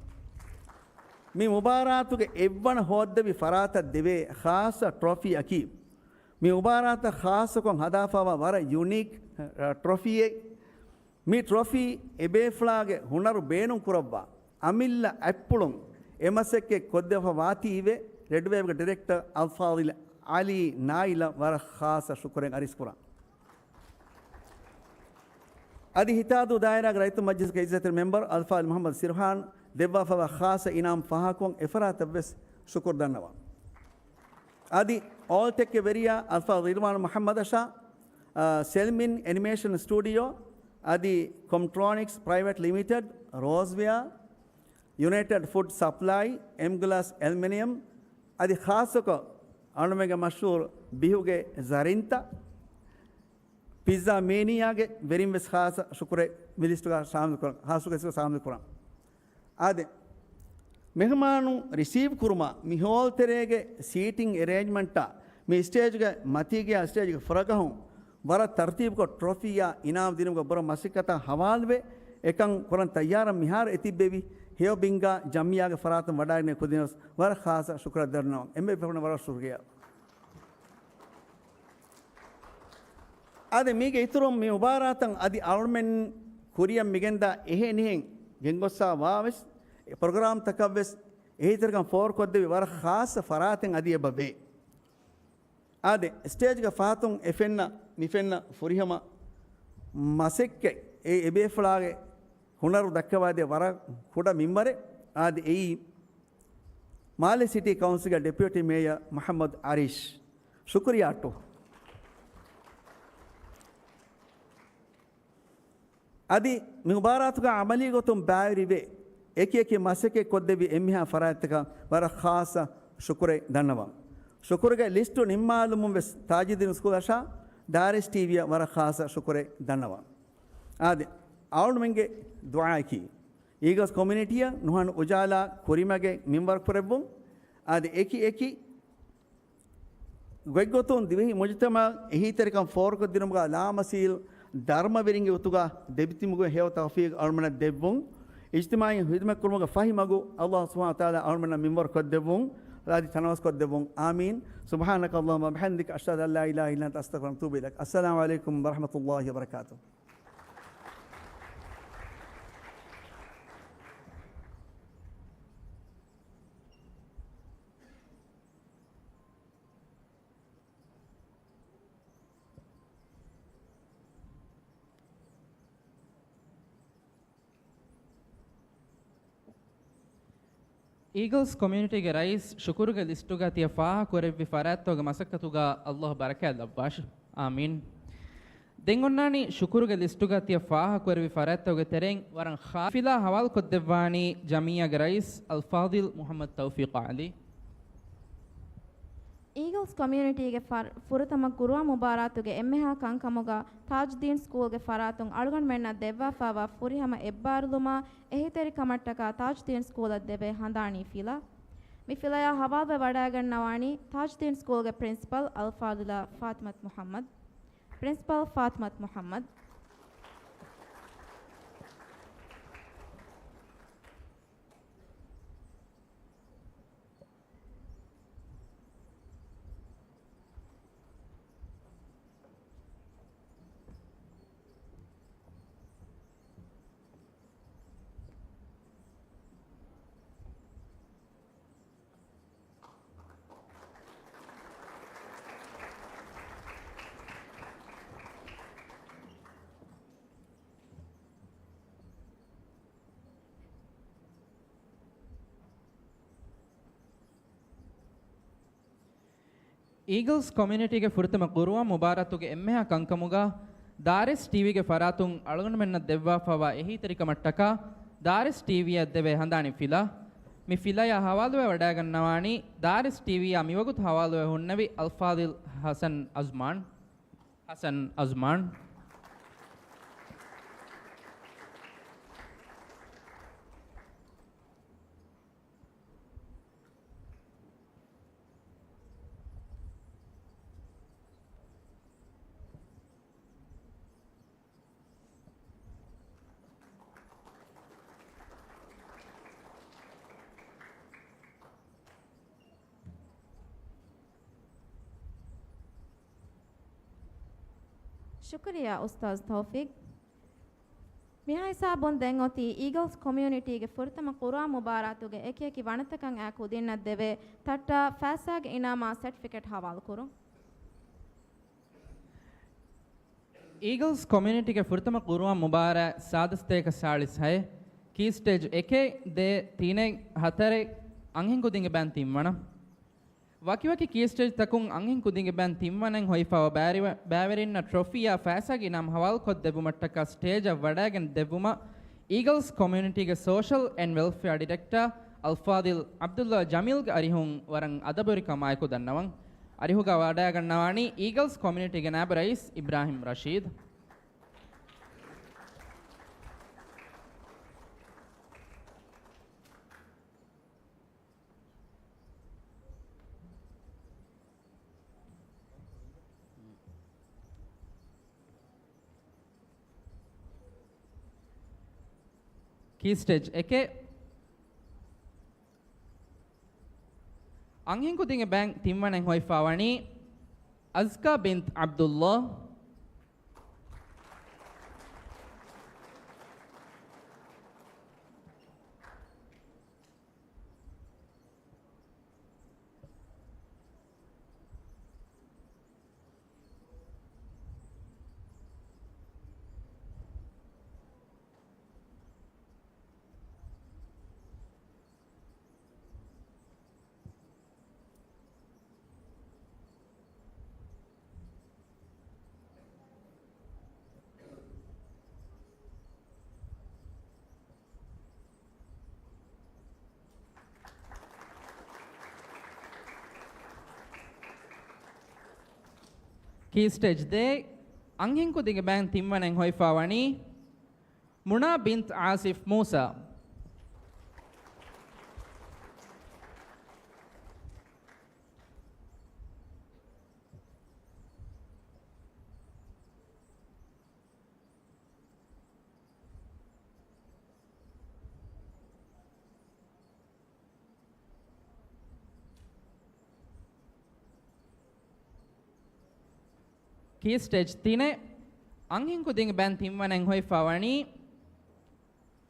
މި މުބާރާތުގެ އެއްވަނަ ހޯއްދެވި ފަރާތަށް ދެވޭ ޚާއްޞަ ޓްރޮފީއަކީ، މި މުބާރާތަށް ޚާއްޞަކޮށް ހަދާފައިވާ ވަރަށް ޔުނީކް، އަ، ޓްރޮފީއެއް. މި ޓްރޮފީ އެބޭފުޅާގެ ހުނަރު ބޭނުންކުރައްވާ އަމިއްލަ އަތްޕުޅުން އެ މަސައްކަތް ކޮށްދެއްވާފަ ވާތީވެ، ރެޑްވޭވްގެ ޑިރެކްޓަރ އަލްފާޟިލް ޢަލީ ނާއިލަށް ވަރަށް ޚާއްޞަ ޝުކުރެއް އަރިސްކުރަން. އަދި ހިތާދޫ ދާއިރާގެ ރައްޔިތު މަޖިލިސްގެ އިއްޒަތްތެރި މެމްބަރު އަލްފާޟިލް މުޙައްމަދު ސިރުހާން ދެއްވާފައިވާ ޚާއްޞަ އިނާމް ފާހަގަކޮށް އެފަރާތަށް ވެސް ޝުކުރު ދަންނަވަން. އަދި އޯލްޓެކްގެ ވެރިޔާ އަލްފާޟިލް ރިޟްވާން މުޙައްމަދަށާ، އާ، ސެލްމިން އެނިމޭޝަން ސްޓޫޑިއޯ، އަދި ކޮމްޓްރޮނިކްސް ޕްރައިވެޓް ލިމިޓެޑް، ރޯޒްވެއާ، ޔުނައިޓެޑް ފުޑް ސަޕްލައި، އެމްގްލާސް އެލްމިނިއަމް، އަދި ޚާއްޞަކޮށް އަޅުމެންގެ މަޝްހޫރު ބިހުގެ ޒަރިންތަ، ޕިއްޒާ މޭނިއާގެ ވެރިން ވެސް ޚާއްޞަ ޝުކުރެއް މި ލިސްޓުގަ ޝާމިލް ކުރަން، ޚާއްޞަ ލިސްޓުގަ ޝާމިލް ކުރަން. އާދެ، މެހުމާނުން ރިސީވް ކުރުމަށް މި ހޯލް ތެރޭގެ ސީޓިން އެރޭންޖްމަންޓާ، މި ސްޓޭޖްގެ މަތީގެ ސްޓޭޖްގެ ފުރަގަހުން ވަރަށް ތަރުތީބުކޮށް ޓްރޮފީއާ އިނާމް ދިނުމުގެ ބުރަ މަސައްކަތާ ހަވާލުވެ، އެކަން ކުރަން ތައްޔާރަށް މިހާރު އެތިއްބެވި ހެޔޮ ބިންގާ ޖަމްޢިއްޔާގެ ފަރާތުން ވަޑައިގެން ކުދިނަސް ވަރަށް ޚާއްޞަ ޝުކުރެއް ދަންނަވަން. އެންމެ ފެށުން ވަރަށް ޝުކުރިއްޔާ. އާދެ، މީގެ އިތުރުން މި މުބާރާތަށް އަދި އަޅުމެން ކުރިއަށް މިގެންދާ އެހެނިހެން ގެންގޮއްސާ ވާވެސް، ޕްރޮގްރާމްތަކަށްވެސް އެހީތެރިކަން ފޯރުކޮށްދެއްވި ވަރަށް ޚާއްޞަ ފަރާތެއް އަދި އެބަ ވޭ. އާދެ، ސްޓޭޖްގެ ފަހަތުން އެ ފެންނަ، މި ފެންނަ ފުރިހަމަ މަސައްކަތް އެ އެބޭފުޅާގެ ހުނަރު ދައްކަވާދޭ ވަރަށް ކުޑަ މިންވަރެއް. އާދެ، އެއީ މާލެ ސިޓީ ކައުންސިލްގެ ޑެޕިއުޓީ މޭޔަރ މުޙައްމަދު އަރީޝް. ޝުކުރިއްޔާ އައްޓޫ. އަދި މި މުބާރާތުގަ އަމަލީ ގޮތުން ބައިވެރިވެ، އެކި އެކި މަސައްކަތް ކޮށްދެއްވި އެންމެހާ ފަރާތްތަކަށް ވަރަށް ޚާއްޞަ ޝުކުރެއް ދަންނަވަން. ޝުކުރުގެ ލިސްޓު ނިންމާލުމުން ވެސް ތާޖުއްދީން ސްކޫލަށާ ދާރިސް ޓީވީއަށް ވަރަށް ޚާއްޞަ ޝުކުރެއް ދަންނަވަން. އާދެ، އަޅުމެންގެ ދުޢާއަކީ، އީގަލްސް ކޮމިއުނިޓީއަށް ނުހަނު އުޖާލާ ކުރިމަގެއް މިންވަރު ކުރެއްވުން. އާދެ، އެކި އެކި ގޮތްގޮތުން ދިވެހި މުޖުތަމަޢަށް އެހީތެރިކަން ފޯރުކޮށްދިނުމުގަ ލާމަސީލް ދަރުމަވެރިންގެ ގޮތުގަ ދެމިތިބުމުގެ ހެޔޮ ތައުފީޤު އަޅުމެންނަށް ދެއްވުން. އިޖްތިމާޢީ ޚިދުމަތްކުރުމުގެ ފަހި މަގު ﷲ ސުބްޙާނަހޫ ވަތަޢާލާ އަޅުމެންނަށް މިންވަރު ކޮށްދެއްވުން، އަދި ތަނަވަސް ކޮށްދެއްވުން. އާމީން. سبحانك اللهم وبحمدك، أشهد أن لا إله إلا أنت، أستغفرك وأتوب إليك. السلام عليكم ورحمة الله وبركاته. އީގަލްސް ކޮމިއުނިޓީގެ ރައީސް ޝުކުރުގެ ލިސްޓުގަ ތިޔަ ފާހަގަކުރެއްވި ފަރާތްތަކުގެ މަސައްކަތުގަ ﷲ ބަރަކާތް ލައްވާށި. އާމީން. ދެން އޮންނާނީ ޝުކުރުގެ ލިސްޓުގަ ތިޔަ ފާހަގަކުރެއްވި ފަރާތްތަކުގެ ތެރެއިން ވަރަށް ޚާއްޞަ ޙަފްލާ ޙަވާލުކޮށްދެއްވާނީ ޖަމްޢިއްޔާގެ ރައީސް އަލްފާޟިލް މުޙައްމަދު ތައުފީޤު ޢަލީ. އީގަލްސް ކޮމިއުނިޓީގެ ފަރް-، ފުރަތަމަ ޤުރުއާން މުބާރާތުގެ އެންމެހާ ކަންކަމުގަ ތާޖްދީން ސްކޫލްގެ ފަރާތުން އަޅުގަނޑުމެންނަށް ދެއްވާފައިވާ ފުރިހަމަ އެއްބާރުލުމާ އެހީތެރިކަމަށްޓަކާ ތާޖްދީން ސްކޫލަށް ދެވޭ ހަނދާނީ ފިލާ. މި ފިލަޔާ ހަވާލުވެ ވަޑައިގަންނަވާނީ ތާޖްދީން ސްކޫލްގެ ޕްރިންސިޕަލް އަލްފާޟިލާ ފާތިމަތު މުޙައްމަދު. ޕްރިންސިޕަލް ފާތިމަތު މުޙައްމަދު. އީގަލްސް ކޮމިއުނިޓީގެ ފުރަތަމަ ޤުރުއާން މުބާރާތުގެ އެންމެހާ ކަންކަމުގަ ދާރިސް ޓީވީގެ ފަރާތުން އަޅުގަނޑުމެންނަށް ދެއްވާފައިވާ އެހީތެރިކަމަށްޓަކާ ދާރިސް ޓީވީއަށް ދެވޭ ހަނދާނީ ފިލާ. މި ފިލަޔާ ހަވާލުވެ ވަޑައިގަންނަވާނީ ދާރިސް ޓީވީއާ މިވަގުތު ހަވާލުވެ ހުންނެވި އަލްފާޟިލް ޙަސަން އަޒްމާން. ޙަސަން އަޒްމާން. ޝުކުރިއްޔާ އުސްތާޛު ތައުފީޤް. މިހާ ހިސާބުން ދެން އޮތީ އީގަލްސް ކޮމިއުނިޓީގެ ފުރަތަމަ ޤުރުއާން މުބާރާތުގެ އެކިއެކި ވަނަތަކަށް އާ ކުދިންނަށް ދެވޭ ތައްޓާ ފައިސާގެ އިނާމާ ސެޓްފިކެޓް ހަވާލުކުރުން. އީގަލްސް ކޮމިއުނިޓީގެ ފުރަތަމަ ޤުރުއާން މުބާރާތް ސާދަ ސަތޭކަ ސާޅީސް ހައެއް، ކީ ސްޓޭޖް އެކެއް ދޭ ތިނެއް ހަތަރެއް އަންހެން ކުދިންގެ ބައިން ތިންވަނަ. ވަކިވަކި ކީ ސްޓޭޖްތަކުން އަންހެން ކުދިންގެ ބައިން ތިންވަނައިން ހޮވިފައިވާ ބައިވެރި-، ބައިވެރިންނަށް ޓްރޮފީއާ ފައިސާގެ އިނާމް ހަވާލުކޮށްދެއްވުމަށްޓަކާ ސްޓޭޖަށް ވަޑައިގެން ދެއްވުމަށް އީގަލްސް ކޮމިއުނިޓީގެ ސޯޝަލް އެންޑް ވެލްފެއާ ޑިރެކްޓާ އަލްފާޟިލް ޢަބްދުﷲ ޖަމީލްގެ އަރިހުން ވަރަށް އަދަބުވެރިކަމާއެކު ދަންނަވަން. އަރިހުގަ ވަޑައިގަންނަވާނީ އީގަލްސް ކޮމިއުނިޓީގެ ނާއިބު ރައީސް އިބްރާހިމް ރަޝީދު. ކީ ސްޓޭޖް އެކެއް. އަންހެންކުދިންގެ ބައިން ތިންވަނައިން ހޮވިފައިވަނީ އަޒްކާ ބިންތް ޢަބްދުﷲ. ކީ ސްޓޭޖް ދޭ، އަންހެންކުދިންގެ ބައިން ތިންވަނައިން ހޮވިފައިވަނީ މުނާ ބިންތް އާސިފް މޫސާ. ކީ ސްޓޭޖް ތިނެއް، އަންހެންކުދިންގެ ބައިން ތިންވަނައިން ހޮވިފައިވަނީ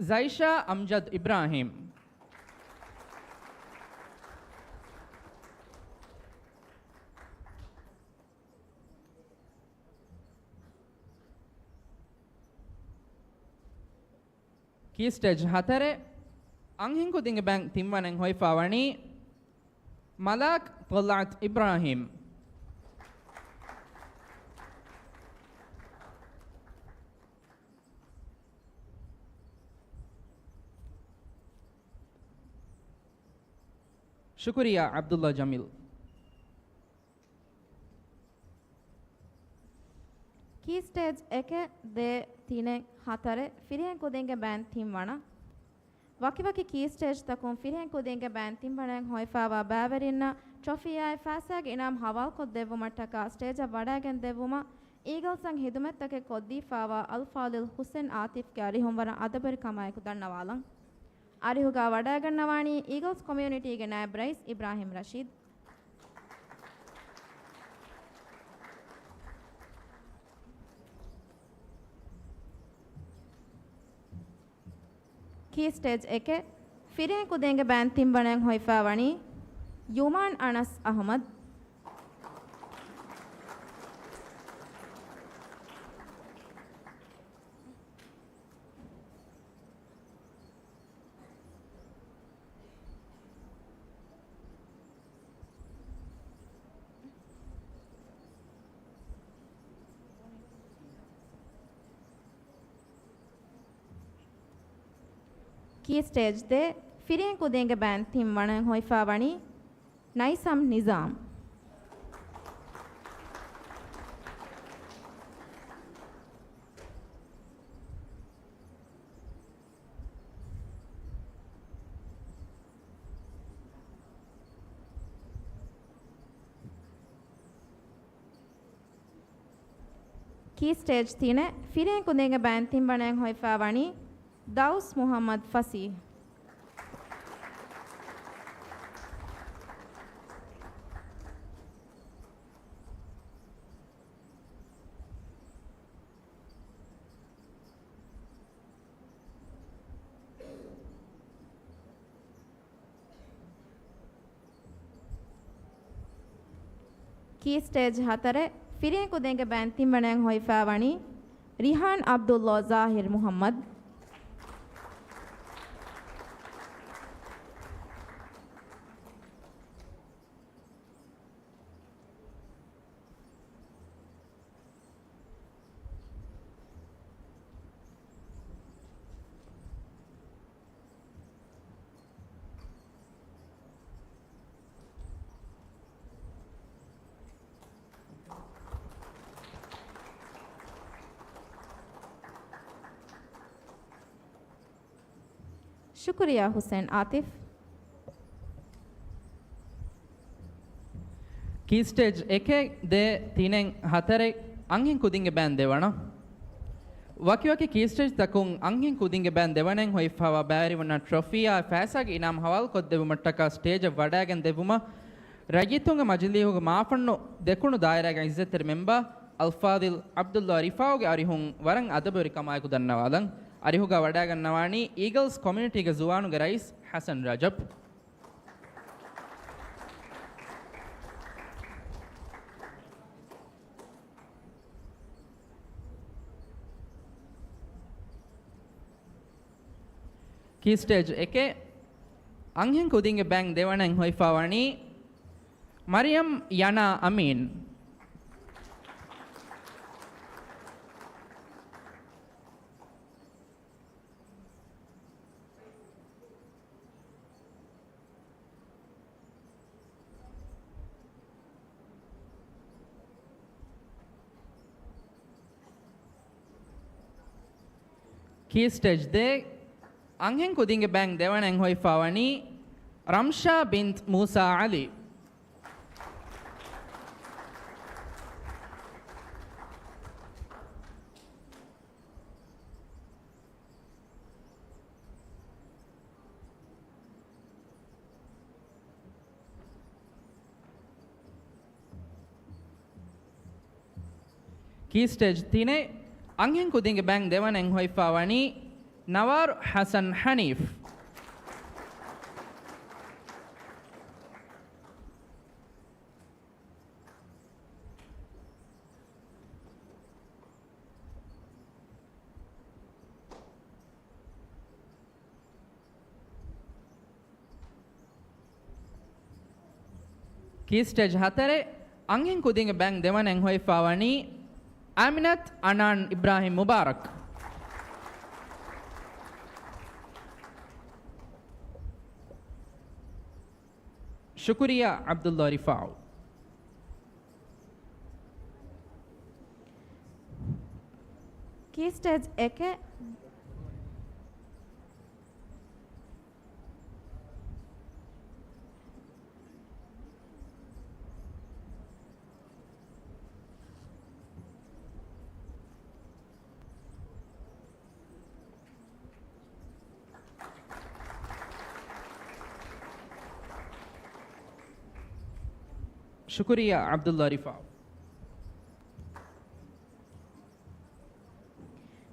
ޒައިޝާ އަމްޖަދް އިބްރާހިމް. ކީ ސްޓޭޖް ހަތަރެއް، އަންހެންކުދިންގެ ބައިން ތިންވަނައިން ހޮވިފައިވަނީ މަލާކް ޠަލްޢަތް އިބްރާހިމް. ޝުކުރިއްޔާ ޢަބްދުﷲ ޖަމީލް. ކީ ސްޓޭޖް އެކެއް، ދޭއް، ތިނެއް، ހަތަރެއް، ފިރިހެން ކުދިންގެ ބޭން ތިން ވަނަ. ވަކިވަކި ކީ ސްޓޭޖްތަކުން ފިރިހެން ކުދިންގެ ބޭން ތިން ވަނައިން ހޮވިފައިވާ ބައިވެރިންނަށް ޓްރޮފީއާއި ފައިސާގެ އިނާމް ހަވާލުކޮށްދެއްވުމަށްޓަކާ ސްޓޭޖަށް ވަޑައިގެން ދެއްވުމަށް އީގަލްސްއަށް ހިދުމަތްތަކެއް ކޮށްދީފައިވާ އަލްފާޟިލް ހުސެން އާތިފްގެ އަރިހުން ވަރަށް އަދަބުވެރިކަމާއެކު ދަންނަވާލަން. އަރިހުގަ ވަޑައިގަންނަވާނީ އީގަލްސް ކޮމިއުނިޓީގެ ނައިބް ރައީސް އިބްރާހިމް ރަޝީދު. ކީ ސްޓޭޖް އެކެއް، ފިރިހެން ކުދިންގެ ބޭން ތިން ވަނައިން ހޮވިފައި ވަނީ ޔުމާން އަނަސް އަހުމަދު. ކީ ސްޓޭޖް ދޭއް، ފިރިހެން ކުދިންގެ ބޭން ތިން ވަނައިން ހޮވިފައި ވަނީ ނައިސަމް ނިޒާމް. ކީ ސްޓޭޖް ތިނެއް، ފިރިހެން ކުދިންގެ ބޭން ތިން ވަނައިން ހޮވިފައި ވަނީ ދައުސް މުހައްމަދު ފަސީހް. ކީ ސްޓޭޖް ހަތަރެއް، ފިރިހެން ކުދިންގެ ބޭން ތިން ވަނައިން ހޮވިފައި ވަނީ ރިހާން ޢަބްދުﷲ ޒާހިރު މުޙައްމަދު. ޝުކުރިއްޔާ ހުސެން އާތިފް. ކީ ސްޓޭޖް އެކެއް، ދޭއް، ތިނެއް، ހަތަރެއް، އަންހެން ކުދިންގެ ބޭން ދެވަނަ. ވަކިވަކި ކީ ސްޓޭޖްތަކުން އަންހެން ކުދިންގެ ބޭން ދެވަނައިން ހޮވިފައިވާ ބައިވެރިންނަށް ޓްރޮފީއާ ފައިސާގެ އިނާމް ހަވާލުކޮށްދެއްވުމަށްޓަކާ ސްޓޭޖަށް ވަޑައިގެން ދެއްވުމަށް ރައްޔިތުންގެ މަޖިލީހުގެ މާފަންނު ދެކުނު ދާއިރާގެ އިއްޒަތްތެރި މެމްބާ އަލްފާޟިލް ޢަބްދުﷲ ރިފާޢުގެ އަރިހުން ވަރަށް އަދަބުވެރިކަމާއެކު ދަންނަވާލަން. އަރިހުގަ ވަޑައިގަންނަވާނީ އީގަލްސް ކޮމިއުނިޓީގެ ޒުވާނުންގެ ރައީސް ޙަސަން ރަޖަބް. ކީ ސްޓޭޖް އެކެއް، އަންހެން ކުދިންގެ ބޭން ދެވަނައިން ހޮވިފައި ވަނީ މަރިޔަމް ޔަނާ އަމީން. ކީ ސްޓޭޖް ދޭއް، އަންހެން ކުދިންގެ ބޭން ދެވަނައިން ހޮވިފައި ވަނީ ރަމްޝާ ބިންތް މޫސާ ޢަލީ. ކީ ސްޓޭޖް ތިނެއް، އަންހެން ކުދިންގެ ބޭން ދެވަނައިން ހޮވިފައި ވަނީ ނަވާރު ޙަސަން ޙަނީފް. ކީ ސްޓޭޖް ހަތަރެއް، އަންހެން ކުދިންގެ ބޭން ދެވަނައިން ހޮވިފައި ވަނީ އާމިނަތް އަނާން އިބްރާހިމް މުބާރަކް. ޝުކުރިއްޔާ ޢަބްދުﷲ ރިފާޢު. ކީ ސްޓޭޖް އެކެއް. ޝުކުރިއްޔާ ޢަބްދުﷲ ރިފާޢު.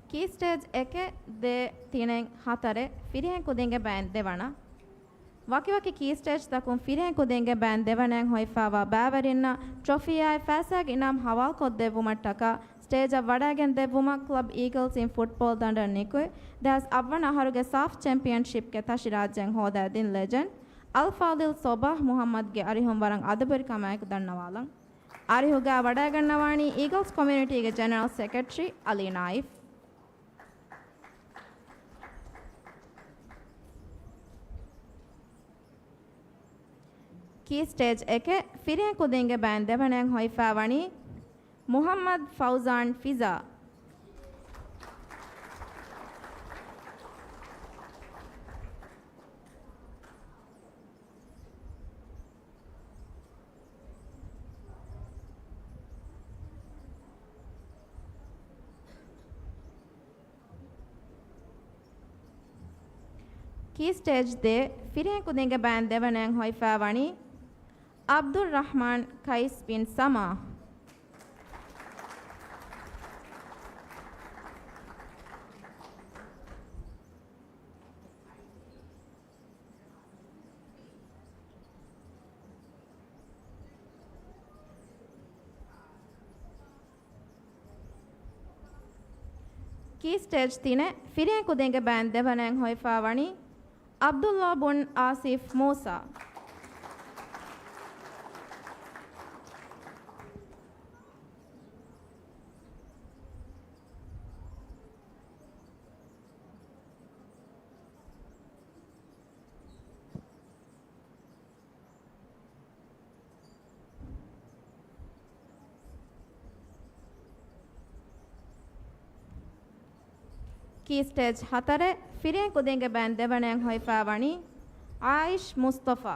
ކީ ސްޓޭޖް އެކެއް، ދޭއް، ތިނެއް، ހަތަރެއް، ފިރިހެން ކުދިންގެ ބައިން ދެވަނަ. ވަކިވަކި ކީ ސްޓޭޖްތަކުން ފިރިހެން ކުދިންގެ ބައިން ދެވަނައިން ހޮވިފައިވާ ބައިވެރިންނަށް ޓްރޮފީއާއި ފައިސާގެ އިނާމް ހަވާލުކޮށްދެއްވުމަށްޓަކާ ސްޓޭޖަށް ވަޑައިގެން ދެއްވުމަށް ކްލަބް އީގަލްސް އިން ފުޓްބޯލް ދަނޑަށް ނިކުތް ދެހާސް އަށްވަނަ އަހަރުގެ ސާފް ޗެމްޕިއަންޝިޕްގެ ތަށި ރާއްޖޭން ހޯދައިދިން ލެޖެންޑް އަލްފާޟިލް ޞަބާޙް މުޙައްމަދްގެ އަރިހުން ވަރަށް އަދަބުވެރިކަމާއެކު ދަންނަވާލަން. އަރިހުގައި ވަޑައިގަންނަވާނީ އީގަލްސް ކޮމިއުނިޓީގެ ޖެނެރަލް ސެކްރެޓަރީ އަލީ ނާއިފް. ކީ ސްޓޭޖް އެކެއް، ފިރިހެން ކުދިންގެ ބައިން ދެވަނައިން ހޮވިފައިވަނީ މުޙައްމަދު ފައުޒާން ފިޒާ. ކީ ސްޓޭޖް ދޭއް، ފިރިހެން ކުދިންގެ ބައިން ދެވަނައިން ހޮވިފައިވަނީ ޢަބްދުއްރަޙްމާން ޤައިސް ބިން ސަމާ. ކީ ސްޓޭޖް ތިނެއް، ފިރިހެން ކުދިންގެ ބައިން ދެވަނައިން ހޮވިފައިވަނީ ޢަބްދުﷲ ބުން އާސިފް މޫސާ. ކީ ސްޓޭޖް ހަތަރެއް، ފިރިހެން ކުދިންގެ ބައިން ދެވަނައިން ހޮވިފައިވަނީ އާއިޝް މުސްޠަފާ.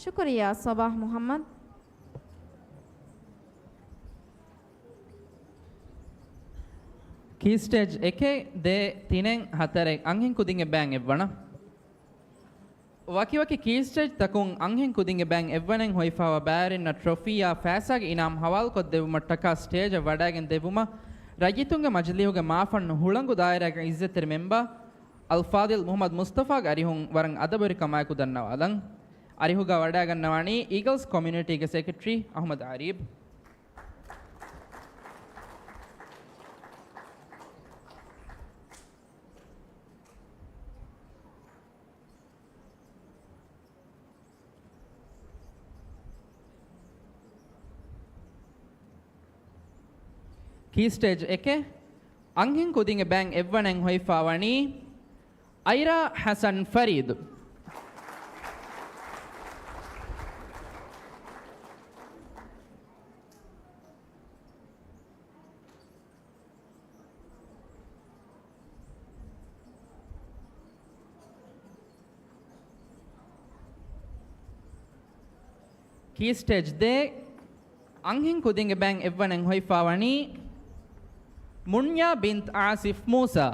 ޝުކުރިއްޔާ ޞަބާޙް މުޙައްމަދު. ކީ ސްޓޭޖް އެކެއް، ދޭއް، ތިނެއް، ހަތަރެއް، އަންހެން ކުދިންގެ ބައިން އެއްވަނަ. ވަކިވަކި ކީ ސްޓޭޖްތަކުން އަންހެން ކުދިންގެ ބައިން އެއްވަނައިން ހޮވިފައިވާ ބައިވެރިންނަށް ޓްރޮފީއާ ފައިސާގެ އިނާމް ހަވާލުކޮށްދެއްވުމަށްޓަކާ ސްޓޭޖަށް ވަޑައިގެން ދެއްވުމަށް ރައްޔިތުންގެ މަޖިލީހުގެ މާފަންނު ހުޅަނގު ދާއިރާގެ އިއްޒަތްތެރި މެމްބާ އަލްފާޟިލް މުޙައްމަދު މުޞްޠަފާގެ އަރިހުން ވަރަށް އަދަބުވެރިކަމާއެކު ދަންނަވާލަން. އަރިހުގަ ވަޑައިގަންނަވާނީ އީގަލްސް ކޮމިއުނިޓީގެ ސެކްރެޓަރީ އަޙްމަދު އާރިބް. ކީ ސްޓޭޖް އެކެއް، އަންހެން ކުދިންގެ ބައިން އެއްވަނައިން ހޮވިފައިވަނީ އައިރާ ޙަސަން ފަރީދު. ކީ ސްޓޭޖް ދޭއް، އަންހެން ކުދިންގެ ބައިން އެއްވަނައިން ހޮވިފައިވަނީ މުންޔާ ބިންތު އާސިފް މޫސާ.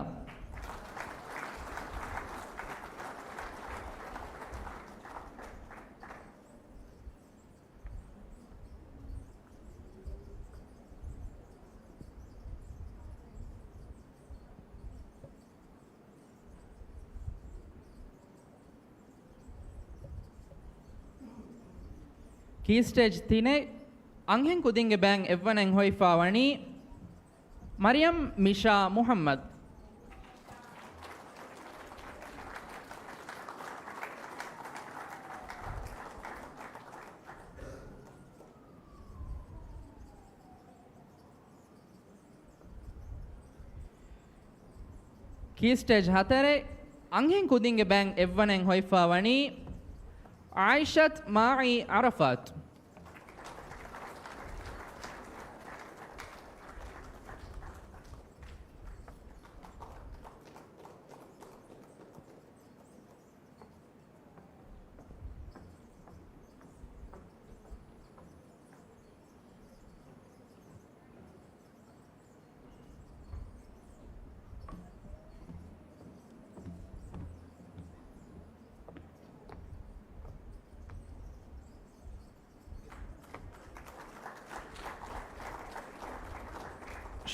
ކީ ސްޓޭޖް ތިނެއް، އަންހެން ކުދިންގެ ބައިން އެއްވަނައިން ހޮވިފައިވަނީ މަރިޔަމް މިޝާ މުޙައްމަދު. ކީ ސްޓޭޖް ހަތަރެއް އަންހެން ކުދިންގެ ބައިން އެއްވަނައިން ހޮވިފާ ވަނީ އާއިޝަތް މާއި އަރަފާތް.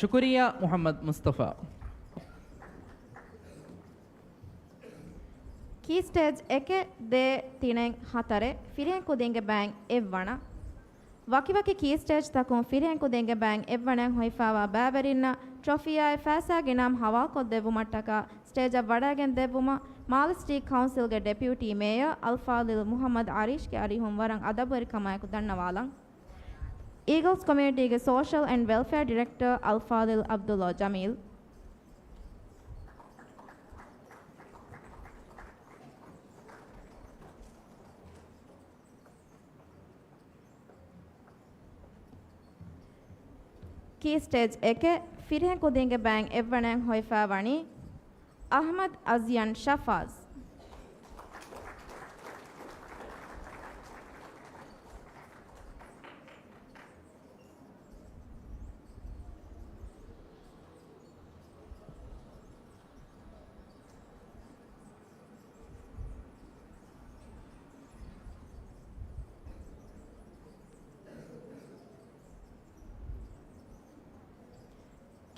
ޝުކުރިއްޔާ މުޙައްމަދު މުޞްޠަފާ. ކީ ސްޓޭޖް އެކެއް، ދޭއް، ތިނެއް، ހަތަރެއް، ފިރިހެން ކުދިންގެ ބައިން އެއްވަނަ. ވަކިވަކި ކީ ސްޓޭޖްތަކުން ފިރިހެން ކުދިންގެ ބައިން އެއްވަނައިން ހޮވިފާވާ ބައިވެރިންނަށް ޓްރޮފީއާއި ފައިސާގެ އިނާމް ހަވާލުކޮށްދެއްވުމަށްޓަކާ ސްޓޭޖަށް ވަޑައިގެން ދެއްވުމަށް މާލެ ސިޓީ ކައުންސިލްގެ ޑެޕިއުޓީ މޭޔަރ އަލްފާޟިލް މުޙައްމަދު އަރީޝްގެ އަރިހުން ވަރަށް އަދަބުވެރިކަމާއެކު ދަންނަވާލަން. އީގަލްސް ކޮމިއުނިޓީގެ ސޯޝަލް އެންޑް ވެލްފެއާ ޑިރެކްޓަރ އަލްފާޟިލް ޢަބްދުﷲ ޖަމީލް. ކީ ސްޓޭޖް އެކެއް، ފިރިހެން ކުދިންގެ ބައިން އެއްވަނައިން ހޮވިފާ ވަނީ އަޙްމަދު އަޒްޔަން ޝަފާޒް.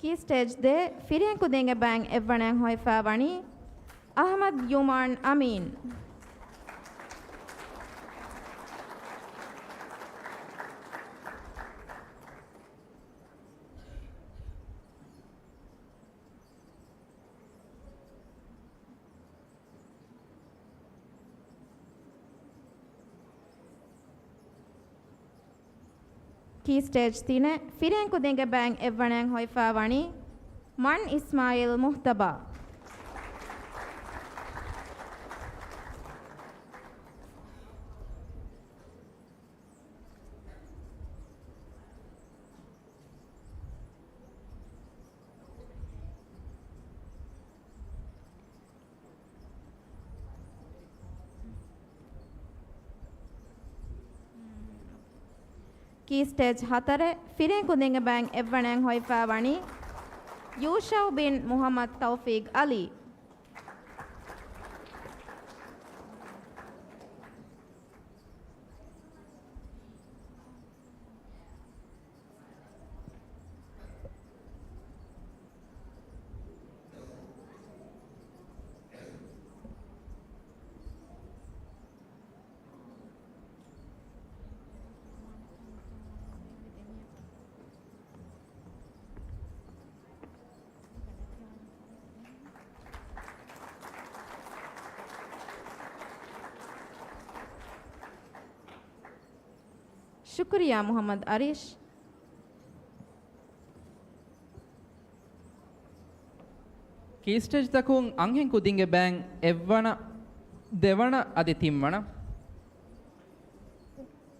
ކީ ސްޓޭޖް ދޭއް، ފިރިހެން ކުދިންގެ ބައިން އެއްވަނައިން ހޮވިފާ ވަނީ އަޙްމަދު ޔުމާން އަމީން. ކީ ސްޓޭޖް ތިނެއް، ފިރިހެން ކުދިންގެ ބައިން އެއްވަނައިން ހޮވިފާ ވަނީ މަން އިސްމާއީލް މުހްތަބާ. ކީ ސްޓޭޖް ހަތަރެއް، ފިރިހެން ކުދިންގެ ބައިން އެއްވަނައިން ހޮވިފާ ވަނީ ޔޫޝައު ބިން މުޙައްމަދު ތައުފީޤް ޢަލީ. ޝުކުރިއްޔާ މުޙައްމަދު އަރީޝް. ކީ ސްޓޭޖްތަކުން އަންހެން ކުދިންގެ ބައިން އެއްވަނަ، ދެވަނަ އަދި ތިންވަނަ.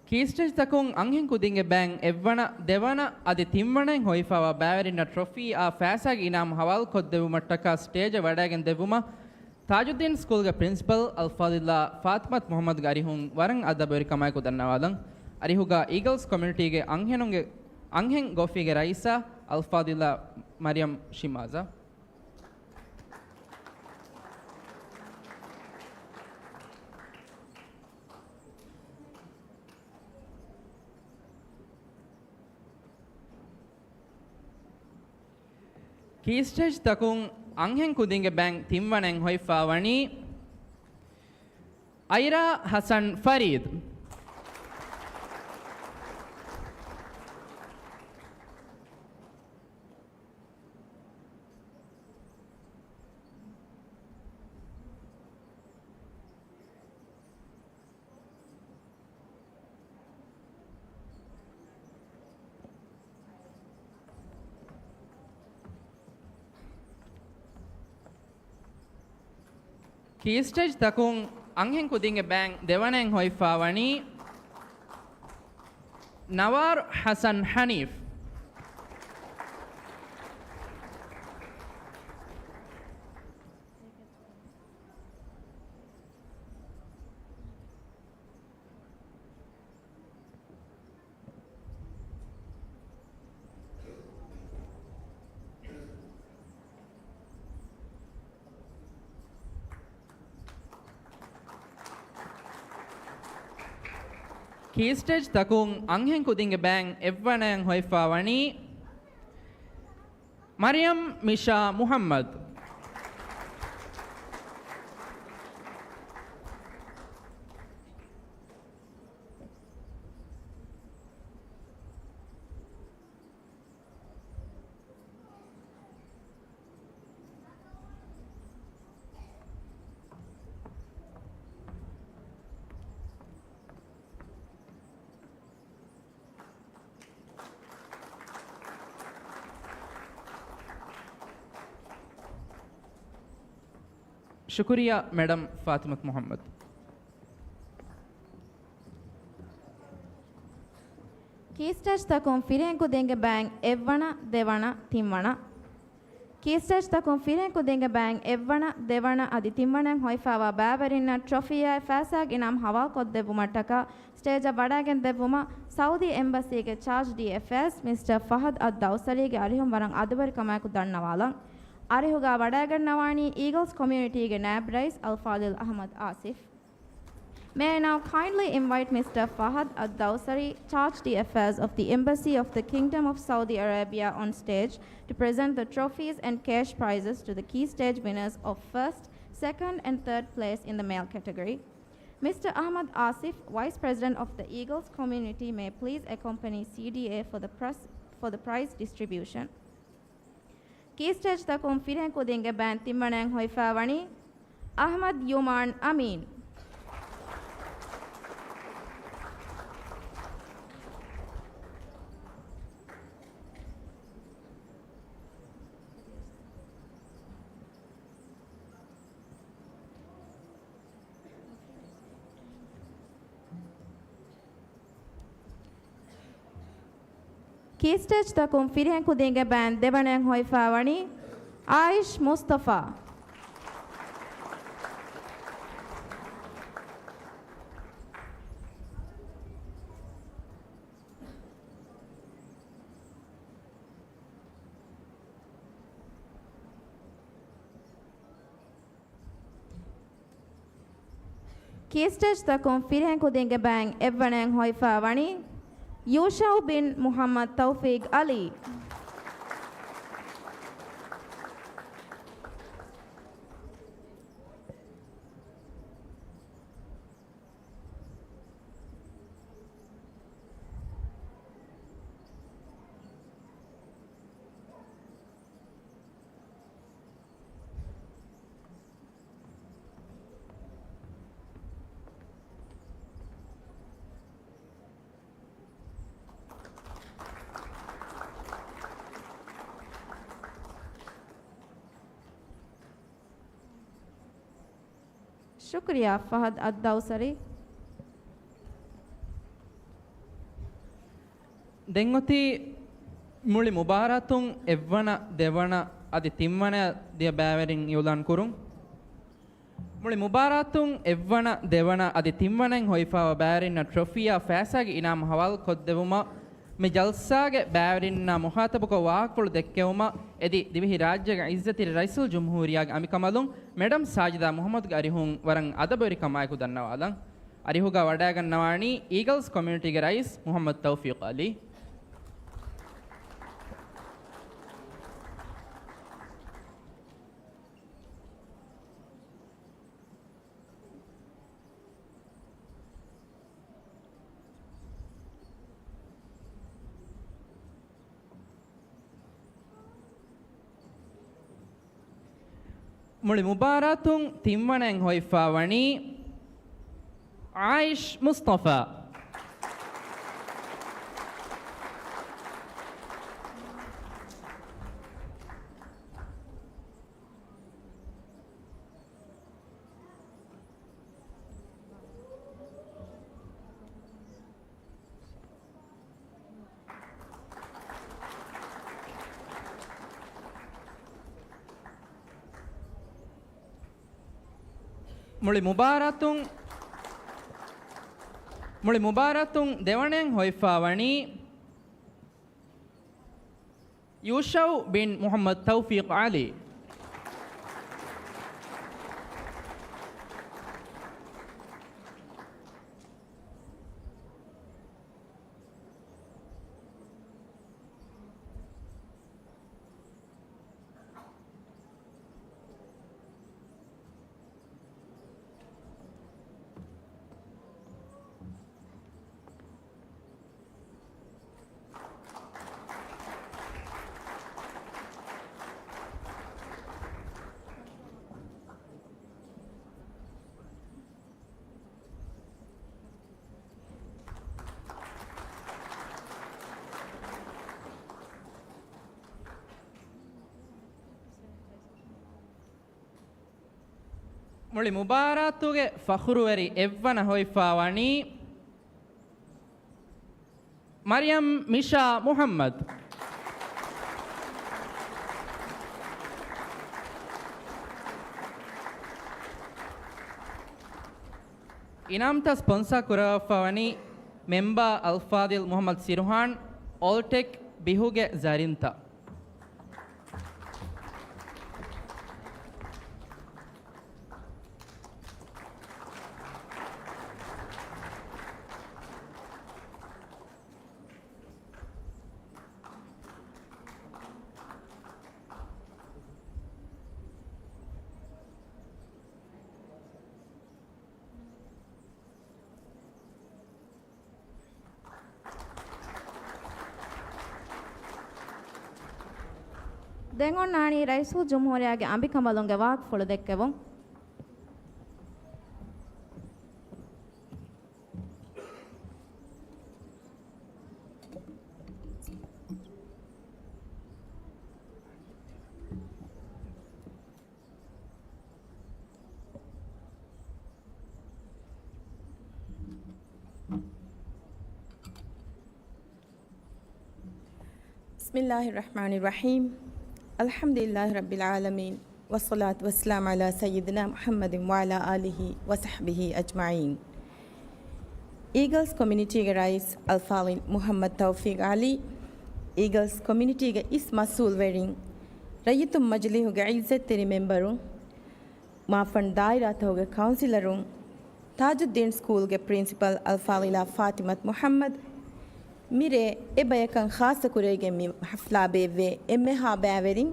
ކީ ސްޓޭޖްތަކުން އަންހެން ކުދިންގެ ބައިން އެއްވަނަ، ދެވަނަ އަދި ތިންވަނައިން ހޮވިފާވާ ބައިވެރިންނަށް ޓްރޮފީއާ ފައިސާގެ އިނާމް ހަވާލުކޮށްދެއްވުމަށްޓަކާ ސްޓޭޖަށް ވަޑައިގެން ދެއްވުމަށް ތާޖުއްދީން ސްކޫލްގެ ޕްރިންސިޕަލް އަލްފާޟިލާ ފާތިމަތު މުޙައްމަދުގެ އަރިހުން ވަރަށް އަދަބުވެރިކަމާއެކު ދަންނަވާލަން. އަރިހުގަ އީގަލްސް ކޮމިއުނިޓީގެ އަންހެނުންގެ، އަންހެން ގޮފީގެ ރައީސާ އަލްފާޟިލާ މަރިޔަމް ޝިމާޒާ. ކީ ސްޓޭޖްތަކުން އަންހެން ކުދިންގެ ބައިން ތިންވަނައިން ހޮވިފާ ވަނީ އައިރާ ހަސަން ފަރީދު. ކީ ސްޓޭޖްތަކުން އަންހެން ކުދިންގެ ބައިން ދެވަނައިން ހޮވިފައިވަނީ ނަވާރު ޙަސަން ޙަނީފް. ކީ ސްޓޭޖްތަކުން އަންހެން ކުދިންގެ ބައިން އެއްވަނައިން ހޮވިފައިވަނީ މަރިޔަމް މިޝާ މުޙައްމަދު. ޝުކުރިއްޔާ މެޑަމް ފާތިމަތު މުޙައްމަދު. ކީ ސްޓޭޖްތަކުން ފިރިހެން ކުދިންގެ ބައިން އެއްވަނަ، ދެވަނަ، ތިންވަނަ. ކީ ސްޓޭޖްތަކުން ފިރިހެން ކުދިންގެ ބައިން އެއްވަނަ، ދެވަނަ އަދި ތިންވަނައިން ހޮވިފައިވާ ބައިވެރިންނަށް ޓްރޮފީއާއި ފައިސާގެ އިނާމް ހަވާލުކޮށްދެއްވުމަށްޓަކާ ސްޓޭޖަށް ވަޑައިގެން ދެއްވުމަށް ސައުދީ އެމްބަސީގެ ޗާޖް ޑީއެފްއެސް މިސްޓަރ ފަހަދް އައްދައުސަރީގެ އަރިހުން ވަރަށް އަދަބުވެރިކަމާއެކު ދަންނަވާލަން. އަރިހުގަ ވަޑައިގަންނަވާނީ އީގަލްސް ކޮމިއުނިޓީގެ ނާއިބް ރައީސް އަލްފާޟިލް އަޙްމަދު އާސިފް. May I now kindly invite Mister Fahad Al-Dawsari, Charge d'Affaires of the Embassy of the Kingdom of Saudi Arabia, on stage to present the trophies and cash prizes to the key stage winners of first, second, and third place in the male category. Mister Ahmad Asif, Vice President of the Eagles Community, may please accompany C D A for the press, for the prize distribution. ކީ ސްޓޭޖްތަކުން ފިރިހެން ކުދިންގެ ބައިން ތިންވަނައިން ހޮވިފައިވަނީ އަޙްމަދު ޔުމާން އަމީން. ކީ ސްޓޭޖްތަކުން ފިރިހެން ކުދިންގެ ބައިން ދެވަނައިން ހޮވިފައިވަނީ އާއިޝް މުސްތަފާ. ކީ ސްޓޭޖްތަކުން ފިރިހެން ކުދިންގެ ބައިން އެއްވަނައިން ހޮވިފައިވަނީ ޔޫޝައު ބިން މުޙައްމަދު ތައުފީޤް ޢަލީ. ޝުކުރިއްޔާ ފަހަދު އައްދައުސަރީ. ދެން އޮތީ މުޅި މުބާރާތުން އެއްވަނަ، ދެވަނަ އަދި ތިންވަނަ ދިޔަ ބައިވެރިން އިއުލާން ކުރުން. މުޅި މުބާރާތުން އެއްވަނަ، ދެވަނަ އަދި ތިންވަނައިން ހޮވިފައިވާ ބައިވެރިންނަށް ޓްރޮފީއާ ފައިސާގެ އިނާމް ހަވާލު ކޮށްދެވުމަށް މި ޖަލްސާގެ ބައިވެރިންނާ މުޚާތަބުކޮށް ވާހަކަފުޅު ދެއްކެވުމަށް އެދި ދިވެހި ރާއްޖޭގެ އިއްޒަތްތެރި ރައީސުލްޖުމްހޫރިއްޔާގެ އަނބިކަނބަލުން މެޑަމް ސާޖިދާ މުޙައްމަދުގެ އަރިހުން ވަރަށް އަދަބުވެރިކަމާއެކު ދަންނަވާލަން. އަރިހުގަ ވަޑައިގަންނަވާނީ އީގަލްސް ކޮމިއުނިޓީގެ ރައީސް މުޙައްމަދު ތައުފީޤް ޢަލީ. މުޅި މުބާރާތުން ތިންވަނައިން ހޮވިފައިވަނީ އާއިޝް މުސްތަފާ. މުޅި މުބާރާތުން، މުޅި މުބާރާތުން ދެވަނައިން ހޮވިފާވަނީ ޔޫޝައު ބިން މުޙައްމަދު ތައުފީޤު ޢަލީ. މުޅި މުބާރާތުގެ ފަޚުރުވެރި އެއްވަނަ ހޮވިފާވަނީ މަރިޔަމް މިޝާ މުޙައްމަދު. އިނާމްތައް ސްޕޮންސާ ކުރައްވާފަވަނީ މެމްބާ އަލްފާޟިލް މުޙައްމަދު ސިރުހާން، އޯލްޓެކް ބިހުގެ ޒަރިންތައް. ދެން އޮންނާނީ ރައީސުލްޖުމްހޫރިއްޔާގެ އަނބިކަނބަލުންގެ ވާހަކަފުޅު ދެއްކެވުން. بسم الله الرحمن الرحيم. الحمد لله رب العالمين. والصلاة والسلام على سيدنا محمد وعلى آله وصحبه أجمعين. އީގަލްސް ކޮމިއުނިޓީގެ ރައީސް އަލްފާޟިލް މުޙައްމަދު ތައުފީޤު ޢަލީ، އީގަލްސް ކޮމިއުނިޓީގެ އިސް މަސްއޫލްވެރިން، ރައްޔިތުން މަޖިލީހުގެ ޢިއްޒަތްތެރި މެމްބަރުން، މާފަންޑު ދާއިރާތަކުގެ ކައުންސިލަރުން، ތާޖުއްދީން ސްކޫލްގެ ޕްރިންސިޕަލް އަލްފާޟިލާ ފާތިމަތު މުޙައްމަދު، މިރޭ އެ ބަޔަކަށް ޚާއްޞަކުރެވިގެން މި ޙަފްލާ ބޭއްވޭ އެންމެހާ ބައިވެރިން،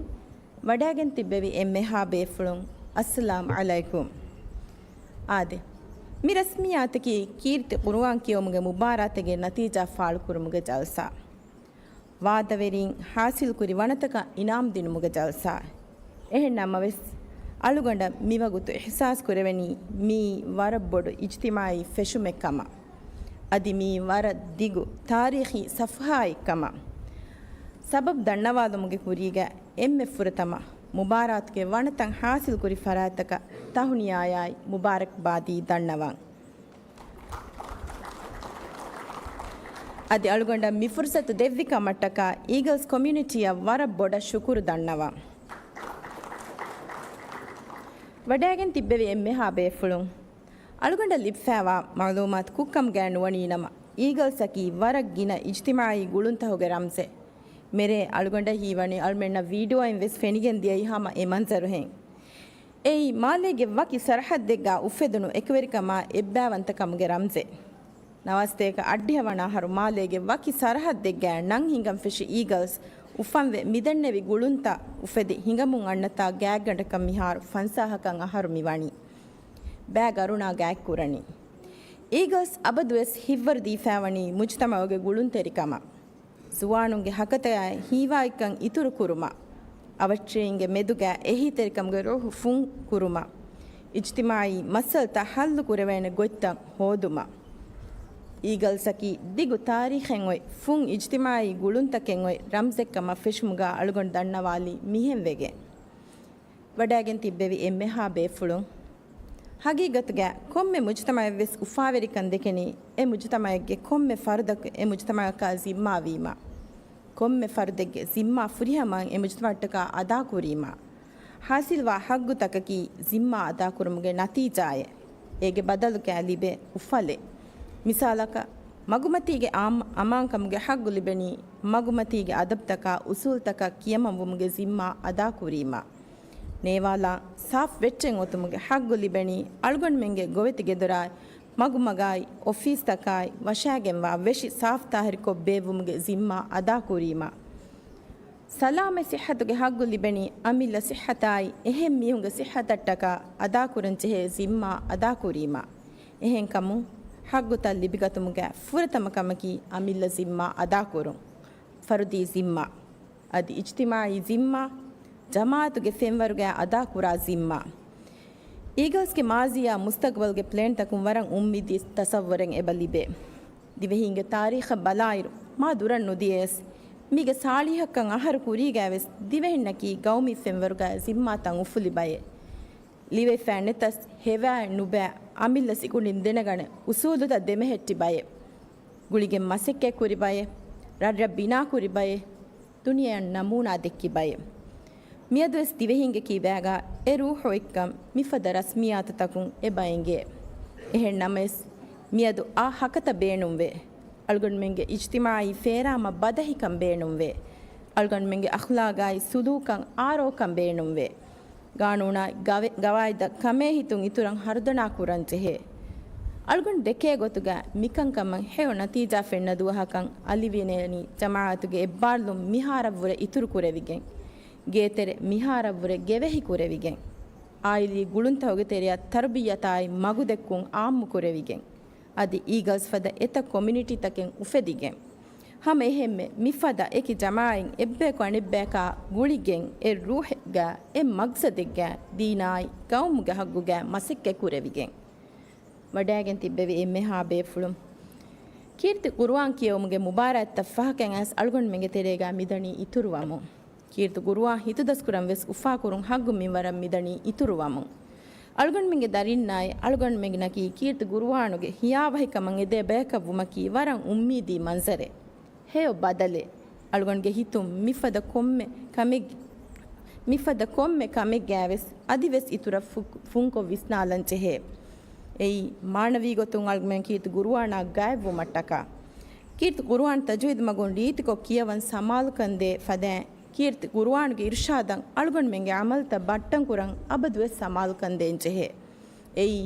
ވަޑައިގެން ތިއްބެވި އެންމެހާ ބޭފުޅުން، އައްސަލާމް ޢަލައިކުމް. އާދެ، މި ރަސްމިއްޔާތަކީ ކީރިތި ޤުރުއާން ކިޔެވުމުގެ މުބާރާތެއްގެ ނަތީޖާ ފާޅުކުރުމުގެ ޖަލްސާ. ވާދަވެރިން ޙާޞިލްކުރި ވަނަތަކަށް އިނާމް ދިނުމުގެ ޖަލްސާ. އެހެން ނަމަވެސް، އަޅުގަނޑަށް މިވަގުތު އިޙްސާސް ކުރެވެނީ މިއީ ވަރަށް ބޮޑު އިޖްތިމާޢީ ފެށުމެއް ކަމަށް. އަދި މިއީ ވަރަށް ދިގު ތާރީޚީ ޞަފްޙާއެއް ކަމަށް. ސަބަބު ދަންނަވާލުމުގެ ކުރީގަ އެންމެ ފުރަތަމަ މުބާރާތުގެ ވަނަތައް ޙާޞިލްކުރި ފަރާތްތަކަށް ތަހުނިޔާއާއި މުބާރަކްބާދީ ދަންނަވަން. އަދި އަޅުގަނޑަށް މި ފުރުޞަތު ދެއްވި ކަމަށްޓަކާ އީގަލްސް ކޮމިއުނިޓީއަށް ވަރަށް ބޮޑަށް ޝުކުރު ދަންނަވަން. ވަޑައިގެން ތިއްބެވި އެންމެހާ ބޭފުޅުން، އަޅުގަނޑަށް ލިބިފައިވާ މަޢުލޫމާތު ކުށްކަމުގައި ނުވަނީނަމަ، އީގަލްސްއަކީ ވަރަށް ގިނަ އިޖްތިމާޢީ ގުޅުންތަކުގެ ރަމްޒެއް. މިރޭ އަޅުގަނޑަށް ހީވަނީ އަޅުމެންނަށް ވީޑިއޯއިން ވެސް ފެނިގެން ދިޔައީ ހަމަ އެ މަންޒަރުހެން. އެއީ މާލޭގެ ވަކި ސަރަޙައްދެއްގަ އުފެދުނު އެކުވެރިކަމާ އެއްބައިވަންތަކަމުގެ ރަމްޒެއް. ނަވާސަތޭކަ އަށްޑިހަ ވަނަ އަހަރު މާލޭގެ ވަކި ސަރަޙައްދެއްގައި ނަން ހިނގަން ފެށި އީގަލްސް އުފަންވެ މިދެންނެވި ގުޅުންތައް އުފެދި ހިނގަމުން އަންނަތާ ގާތްގަނޑަކަށް މިހާރު ފަންސާހަކަށް އަހަރު މި ވަނީ. ބައި ގަރުނާ ގާތްކުރަނީ. އީގަލްސް އަބަދުވެސް ހިތްވަރު ދީފައިވަނީ މުޖުތަމަޢުގެ ގުޅުންތެރިކަމަށް. ޒުވާނުންގެ ހަކަތަޔާއި ހީވާއެއްކަން އިތުރު ކުރުމަށް، އަވަށްޓެރިންގެ މެދުގައި އެހީތެރިކަމުގެ ރޫޙު ފުން ކުރުމަށް، އިޖްތިމާޢީ މައްސަލަތައް ޙައްލު ކުރެވޭނެ ގޮތްތައް ހޯދުމަށް. އީގަލްސްއަކީ ދިގު ތާރީޚެއް އޮތް، ފުން އިޖްތިމާޢީ ގުޅުންތަކެއް އޮތް ރަމްޒެއްކަމަށް ފެށުމުގަ އަޅުގަނޑު ދަންނަވާލީ މިހެން ވެގެން. ވަޑައިގެން ތިއްބެވި އެންމެހާ ބޭފުޅުން. ހަގީގަތުގަ ކޮންމެ މުޖުތަމަޢެއްވެސް އުފާވެރިކަން ދެކެނީ، އެ މުޖުތަމަޢެއްގެ ކޮންމެ ފަރުދަކު އެ މުޖުތަމަޢަކާ ޒިންމާވީމަ. ކޮންމެ ފަރުދެއްގެ ޒިންމާ ފުރިހަމައިން އެ މުޖުތަމަޢަށްޓަކާ އަދާކުރީމަ. ޙާޞިލްވާ ޙައްގުތަކަކީ ޒިންމާ އަދާކުރުމުގެ ނަތީޖާއެއް. އޭގެ ބަދަލުގައި ލިބޭ އުފަލެއް. މިސާލަކަށް، މަގުމަތީގެ އާން-، އަމާންކަމުގެ ހައްގު ލިބެނީ މަގުމަތީގެ އަދަބުތަކާ އުސޫލުތަކަށް ކިޔަމަންވުމުގެ ޒިންމާ އަދާކުރީމަ. ނޭވާލާ ސާފް ވެއްޓެން އޮތުމުގެ ހައްގު ލިބެނީ އަޅުގަނޑުމެންގެ ގޮވެތި ގެދޮރާއި، މަގުމަގާއި، އޮފީސްތަކާއި، ވަށާގެންވާ ވެށި ސާފްތާހިރުކޮށް ބޭއްވުމުގެ ޒިންމާ އަދާކުރީމަ. ސަލާމަތް ސިއްހަތުގެ ހައްގު ލިބެނީ އަމިއްލަ ސިއްހަތާއި، އެހެން މީހުންގެ ސިއްހަތަށްޓަކާ އަދާކުރަންޖެހޭ ޒިންމާ އަދާކުރީމަ. އެހެންކަމުން، ހައްގުތައް ލިބިގަތުމުގެ ފުރަތަމަ ކަމަކީ އަމިއްލަ ޒިންމާ އަދާކުރުން. ފަރުދީ ޒިންމާ، އަދި އިޖްތިމާޢީ ޒިންމާ، ޖަމާޢަތުގެ ފެންވަރުގައި އަދާކުރާ ޒިންމާ. އީގަލްސްގެ މާޒީއާ މުސްތަގުބަލްގެ ޕްލޭންތަކުން ވަރަށް އުއްމީދީ ތަސައްވަރެއް އެބަ ލިބޭ. ދިވެހީންގެ ތާރީޚަށް ބަލާއިރު، މާ ދުރަށް ނުދިޔަޔަސް، މީގެ ސާޅީހަށްކަން އަހަރު ކުރީގައިވެސް ދިވެހިންނަކީ ގައުމީ ފެންވަރުގައި ޒިންމާތައް އުފުލި ބައެއް. ލިބިފައި ނެތަސް ހެވާއެއް ނުބައި، އަމިއްލަ ސިކުނޑިން ދެނެގަނެ އުސޫލުތައް ދެމެހެއްޓި ބައެއް. ގުޅިގެން މަސައްކަތް ކުރި ބައެއް، ރަށްރަށް ބިނާ ކުރި ބައެއް، ދުނިޔެއަށް ނަމޫނާ ދެއްކި ބައެއް. މިއަދުވެސް ދިވެހިންގެ ކިބާގަ އެ ރޫޙު އޮތްކަން މިފަދަ ރަސްމިއްޔާތުތަކުން އެބަ އެނގޭ. އެހެން ނަމަވެސް، މިއަދު އާ ހަކަތަ ބޭނުންވޭ. އަޅުގަނޑުމެންގެ އިޖްތިމާޢީ ފޭރާމަ ބަދަހިކަން ބޭނުންވޭ. އަޅުގަނޑުމެންގެ އަޚްލާގާއި ސުލޫކަށް އާރޯކަން ބޭނުންވޭ. ގާނޫނާއި ގަވެ-، ގަވާއިދަށް ކަމޭހިތުން އިތުރަށް ހަރުދަނާ ކުރަން ޖެހޭ. އަޅުގަނޑު ދެކޭ ގޮތުގަ މިކަންކަމަށް ހެޔޮ ނަތީޖާ ފެންނަ ދުވަހަކަށް އަލިވެނޭނީ ޖަމާޢަތުގެ އެއްބާރުލުން މިހާރަށްވުރެ އިތުރު ކުރެވިގެން، ގޭތެރެ މިހާރަށްވުރެ ގެވެހި ކުރެވިގެން، އާއިލީ ގުޅުންތަކުގެ ތެރެއަށް ތަރުބިއްޔަތާއި މަގުދެއްކުން އާއްމު ކުރެވިގެން، އަދި އީގަލްސް ފަދަ އެތައް ކޮމިއުނިޓީތަކެއް އުފެދިގެން، ހަމަ އެހެންމެ މިފަދަ އެކި ޖަމާޢަތް އެއްބަޔަކު އަނެއްބަޔަކާ ގުޅިގެން އެ ރޫޙެއްގަ އެ މަގްސަދެއްގަ ދީނާއި ގައުމުގެ ހައްގުގަ މަސައްކަތް ކުރެވިގެން ވަޑައިގެން ތިއްބެވި އެންމެހާ ބޭފުޅުން. ކީރިތި ޤުރުއާން ކިޔެވުމުގެ މުބާރާތްތައް ފަހަކަށް އައިސް އަޅުގަނޑުމެންގެ ތެރޭގަ މިދަނީ އިތުރުވަމުން. ކީރިތި ޤުރުއާން ހިތުދަސްކުރަން ވެސް އުފާކުރުން ހައްގު މިންވަރަށް މިދަނީ އިތުރުވަމުން. އަޅުގަނޑުމެންގެ ދަރިންނާއި އަޅުގަނޑުމެންނަކީ ކީރިތި ޤުރުއާނުގެ ހިޔާވަހިކަމަށް އެދޭ ބަޔަކަށް ވުމަކީ ވަރަށް އުއްމީދީ މަންޒަރެއް. ހެޔޮ ބަދަލެއް. އަޅުގަނޑުގެ ހިތުން މިފަދަ ކޮންމެ ކަމެއް، މިފަދަ ކޮންމެ ކަމެއްގައިވެސް އަދިވެސް އިތުރަށް ފު-، ފުންކޮށް ވިސްނާލަން ޖެހޭ. އެއީ، މާނަވީ ގޮތުން އަޅުގަނޑުމެން ކީރިތި ޤުރުއާނާ ގާތްވުމަށްޓަކާ. ކީރިތި ޤުރުއާން ތަޖުވީދު މަގުން ރީތިކޮށް ކިޔަވަން ސަމާލުކަންދޭ ފަދައިން، ކީރިތި ޤުރުއާނުގެ އިރުޝާދަށް އަޅުގަނޑުމެންގެ ޢަމަލުތައް ބައްޓަން ކުރަން އަބަދުވެސް ސަމާލުކަން ދޭން ޖެހޭ. އެއީ،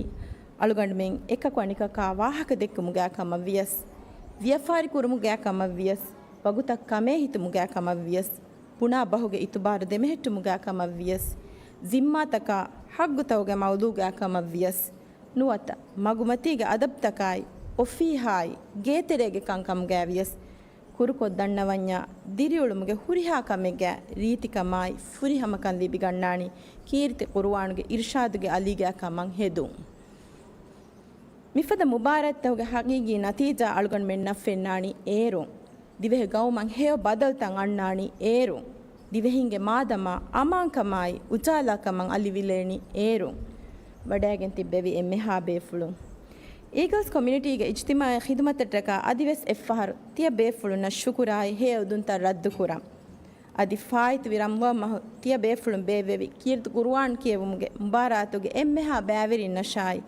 އަޅުގަނޑުމެން އެކަކު އަނެކަކާ ވާހަކަ ދެއްކުމުގައި ކަމަށްވިޔަސް، ވިޔަފާރި ކުރުމުގައި ކަމަށްވިޔަސް، ވަގުތަށް ކަމޭ ހިތުމުގައި ކަމަށްވިޔަސް، ބުނާ ބަހުގެ އިތުބާރު ދެމެހެއްޓުމުގައި ކަމަށްވިޔަސް، ޒިންމާތަކާ ހައްގުތަކުގެ މައުޟޫގައި ކަމަށްވިޔަސް، ނުވަތަ މަގުމަތީގެ އަދަބުތަކާއި، އޮފީހާއި، ގޭތެރޭގެ ކަންކަމުގައިވިޔަސް، ކުރުކޮށް ދަންނަވަންޏާ، ދިރިއުޅުމުގެ ހުރިހާ ކަމެއްގައި ރީތިކަމާއި ފުރިހަމަކަން ލިބިގަންނާނީ ކީރިތި ޤުރުއާނުގެ އިރުޝާދުގެ އަލީގައި ކަމަށް ހެދުން. މިފަދަ މުބާރާތްތަކުގެ ހަގީގީ ނަތީޖާ އަޅުގަނޑުމެންނަށް ފެންނާނީ އޭރުން. ދިވެހި ގައުމަށް ހެޔޮ ބަދަލުތައް އަންނާނީ އޭރުން. ދިވެހިންގެ މާދަމާ އަމާންކަމާއި އުޖާލާކަމަށް އަލިވިލޭނީ އޭރުން. ވަޑައިގެން ތިއްބެވި އެންމެހާ ބޭފުޅުން. އީގަލްސް ކޮމިއުނިޓީގެ އިޖްތިމާޢީ ޚިދުމަތަށްޓަކާ އަދިވެސް އެއްފަހަރު ތިޔަ ބޭފުޅުންނަށް ޝުކުރާއި ހެޔޮ އުދުންތައް ރައްދުކުރަން. އަދި ފާއިތުވި ރަމަޟާން މަހު ތިޔަ ބޭފުޅުން ބޭއްވެވި ކީރިތި ޤުރުއާން ކިޔެވުމުގެ މުބާރާތުގެ އެންމެހާ ބައިވެރިންނަށާއި،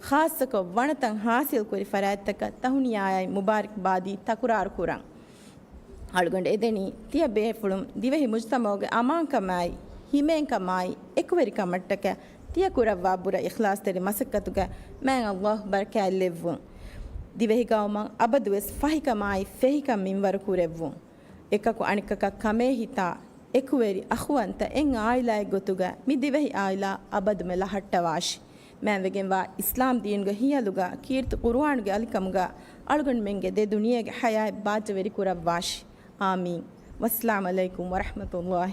ޚާއްޞަކޮށް ވަނަތައް ޙާޞިލް ކުރި ފަރާތްތަކަށް ތަހުނިޔާއާއި މުބާރިކްބާދީ ތަކުރާރު ކުރަން. އަޅުގަނޑު އެދެނީ، ތިޔަ ބޭފުޅުން ދިވެހި މުޖްތަމަޢުގެ އަމާންކަމާއި، ހިމޭންކަމާއި، އެކުވެރިކަމަށްޓަކައި ތިޔަ ކުރައްވާ ބުރަ އިޚްލާޞްތެރި މަސައްކަތުގަ މާތް ﷲ ބަރަކާތްލެއްވުން. ދިވެހި ގައުމަށް އަބަދުވެސް ފަހިކަމާއި ފެހިކަން މިންވަރު ކުރެއްވުން. އެކަކު އަނެކަކަށް ކަމޭހިތާ، އެކުވެރި އަޚުވަންތަ އެއް އާއިލާއެއް ގޮތުގަ މި ދިވެހި އާއިލާ އަބަދުމެ ލަހައްޓަވާށި. މާތްވެގެންވާ އިސްލާމް ދީނުގެ ހިޔަލުގަ ކީރިތި ޤުރުއާނުގެ އަލިކަމުގަ އަޅުގަނޑުމެންގެ ދެ ދުނިޔޭގެ ޙަޔާތް ބާއްޖަވެރި ކުރައްވާށި. އާމީން. ވައްސަލާމް ޢަލައިކުމް ވަރަޙްމަތުﷲ.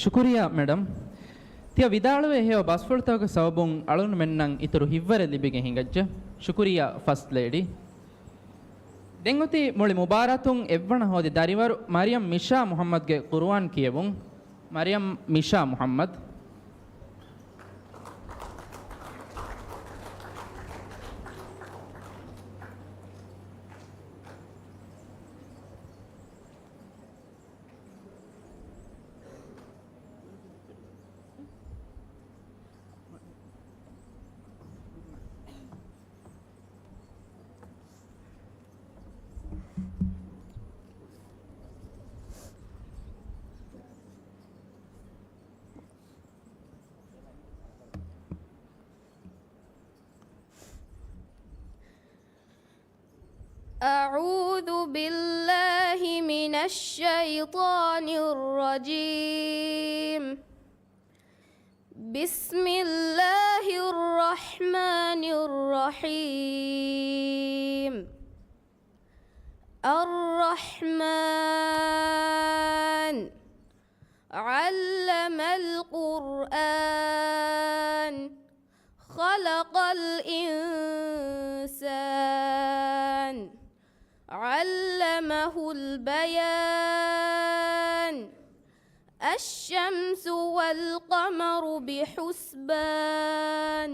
ޝުކުރިއްޔާ މެޑަމް. ތިޔަ ވިދާޅުވޭ ހެޔޮ ބަސްފުޅުތަކުގެ ސަބަބުން އަޅުންމެންނަށް އިތުރު ހިތްވަރެއް ލިބިގެން ހިނގައްޖެ. ޝުކުރިއްޔާ ފަސްޓް ލޭޑީ. ދެން އޮތީ މުޅި މުބާރާތުން އެއްވަނަ ހޯދި ދަރިވަރު މަރިޔަމް މިޝާ މުޙައްމަދްގެ ޤުރުއާން ކިޔެވުން. މަރިޔަމް މިޝާ މުޙައްމަދް. أعوذ بالله من الشيطان الرجيم. بسم الله الرحمن الرحيم. الرحمن. علم القرآن. خلق الإنسان. علمه البيان. الشمس والقمر بحسبان.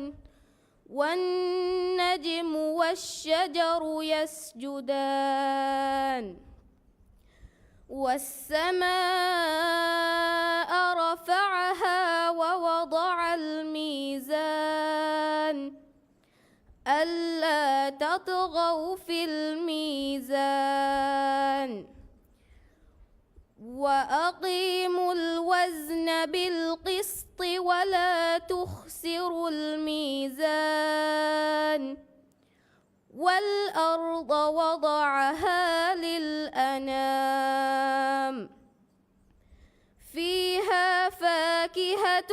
والنجم والشجر يسجدان. والسماء رفعها ووضع الميزان. ألا تطغوا في الميزان. وأقيموا الوزن بالقسط ولا تخسروا الميزان. والأرض وضعها للأنام. فيها فاكهة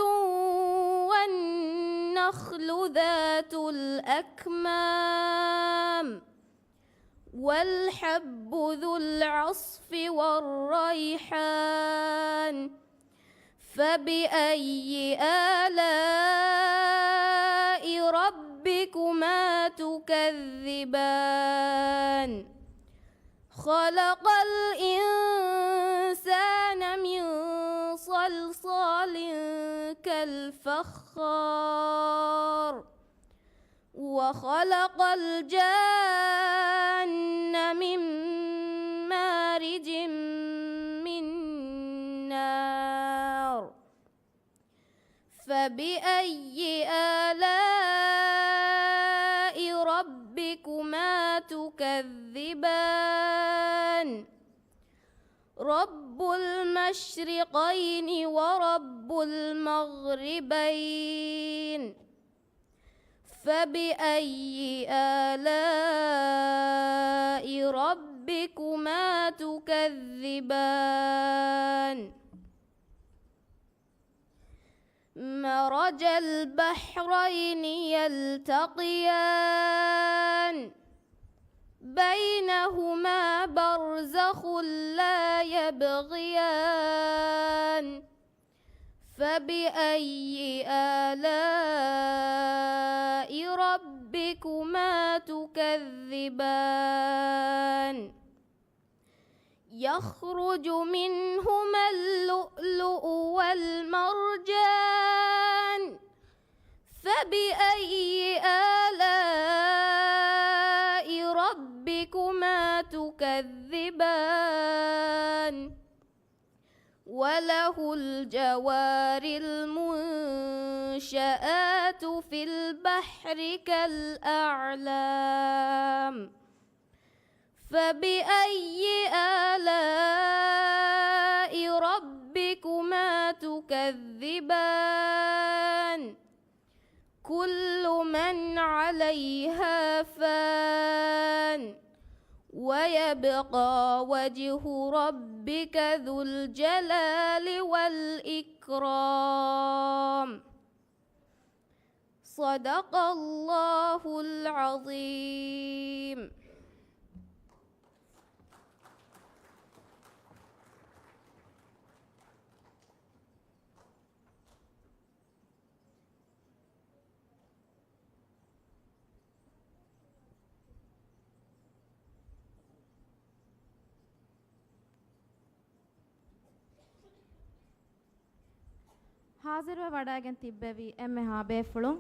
والنخل ذات الأكمام. والحب ذو العصف والريحان. فبأي آلاء ربكما تكذبان. خلق الإنسان من صلصال كالفخار. وخلق الجان من مارج من نار. فبأي آلاء ربكما تكذبان. رب المشرقين ورب المغربين. فبأي آلاء ربكما تكذبان. مرج البحرين يلتقيان. بينهما برزخ لا يبغيان. فبأي آلاء ربكما تكذبان. يخرج منهما اللؤلؤ والمرجان. فبأي آلاء ربكما تكذبان. وله الجوار المنشآت في البحر كالأعلام. فبأي آلاء ربكما تكذبان. كل من عليها فان. ويبقى وجه ربك ذو الجلال والإكرام. صدق الله العظيم. ހާޒިރުވެ ވަޑައިގެން ތިއްބެވި އެންމެހާ ބޭފުޅުން،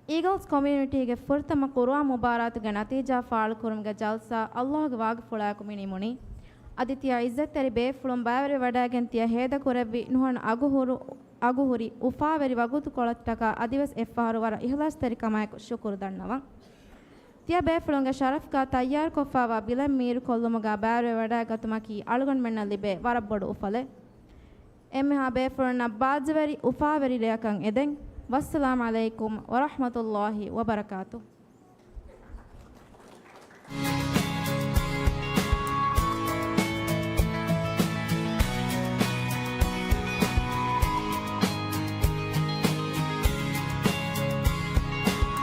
އީގަލްސް ކޮމިއުނިޓީގެ ފުރަތަމަ ޤުރުއާން މުބާރާތުގެ ނަތީޖާ ފާޅުކުރުމުގެ ޖަލްސާ ﷲގެ ވާގިފުޅާއެކު މި ނިމުނީ. އަދި ތިޔަ ޢިއްޒަތްތެރި ބޭފުޅުން ބައިވެރިވެވަޑައިގެން ތިޔަ ހޭދަކުރެއްވި ނުހަނު އަގުހުރު، އަގުހުރި އުފާވެރި ވަގުތުކޮޅަށްޓަކާ އަދިވެސް އެއްފަހަރު ވަރަށް އިޚްލާޞްތެރިކަމާއެކު ޝުކުރު ދަންނަވަން. ތިޔަބޭފުޅުންގެ ޝަރަފްގާ ތައްޔާރުކޮށްފައިވާ ބިލެއް މީރުކޮށްލުމުގާ ބައިވެރިވެވަޑައިގަތުމަކީ އަޅުގަނޑުމެންނަށް ލިބޭ ވަރަށް ބޮޑު އުފަލެއް. އެންމެހާ ބޭފުޅުންނަށް ބާއްޖަވެރި އުފާވެރި ރެއަކަށް އެދެން. ވައްސަލާމް ޢަލައިކުމް ވަރަޙްމަތުﷲ ވަބަރަކާތުހު.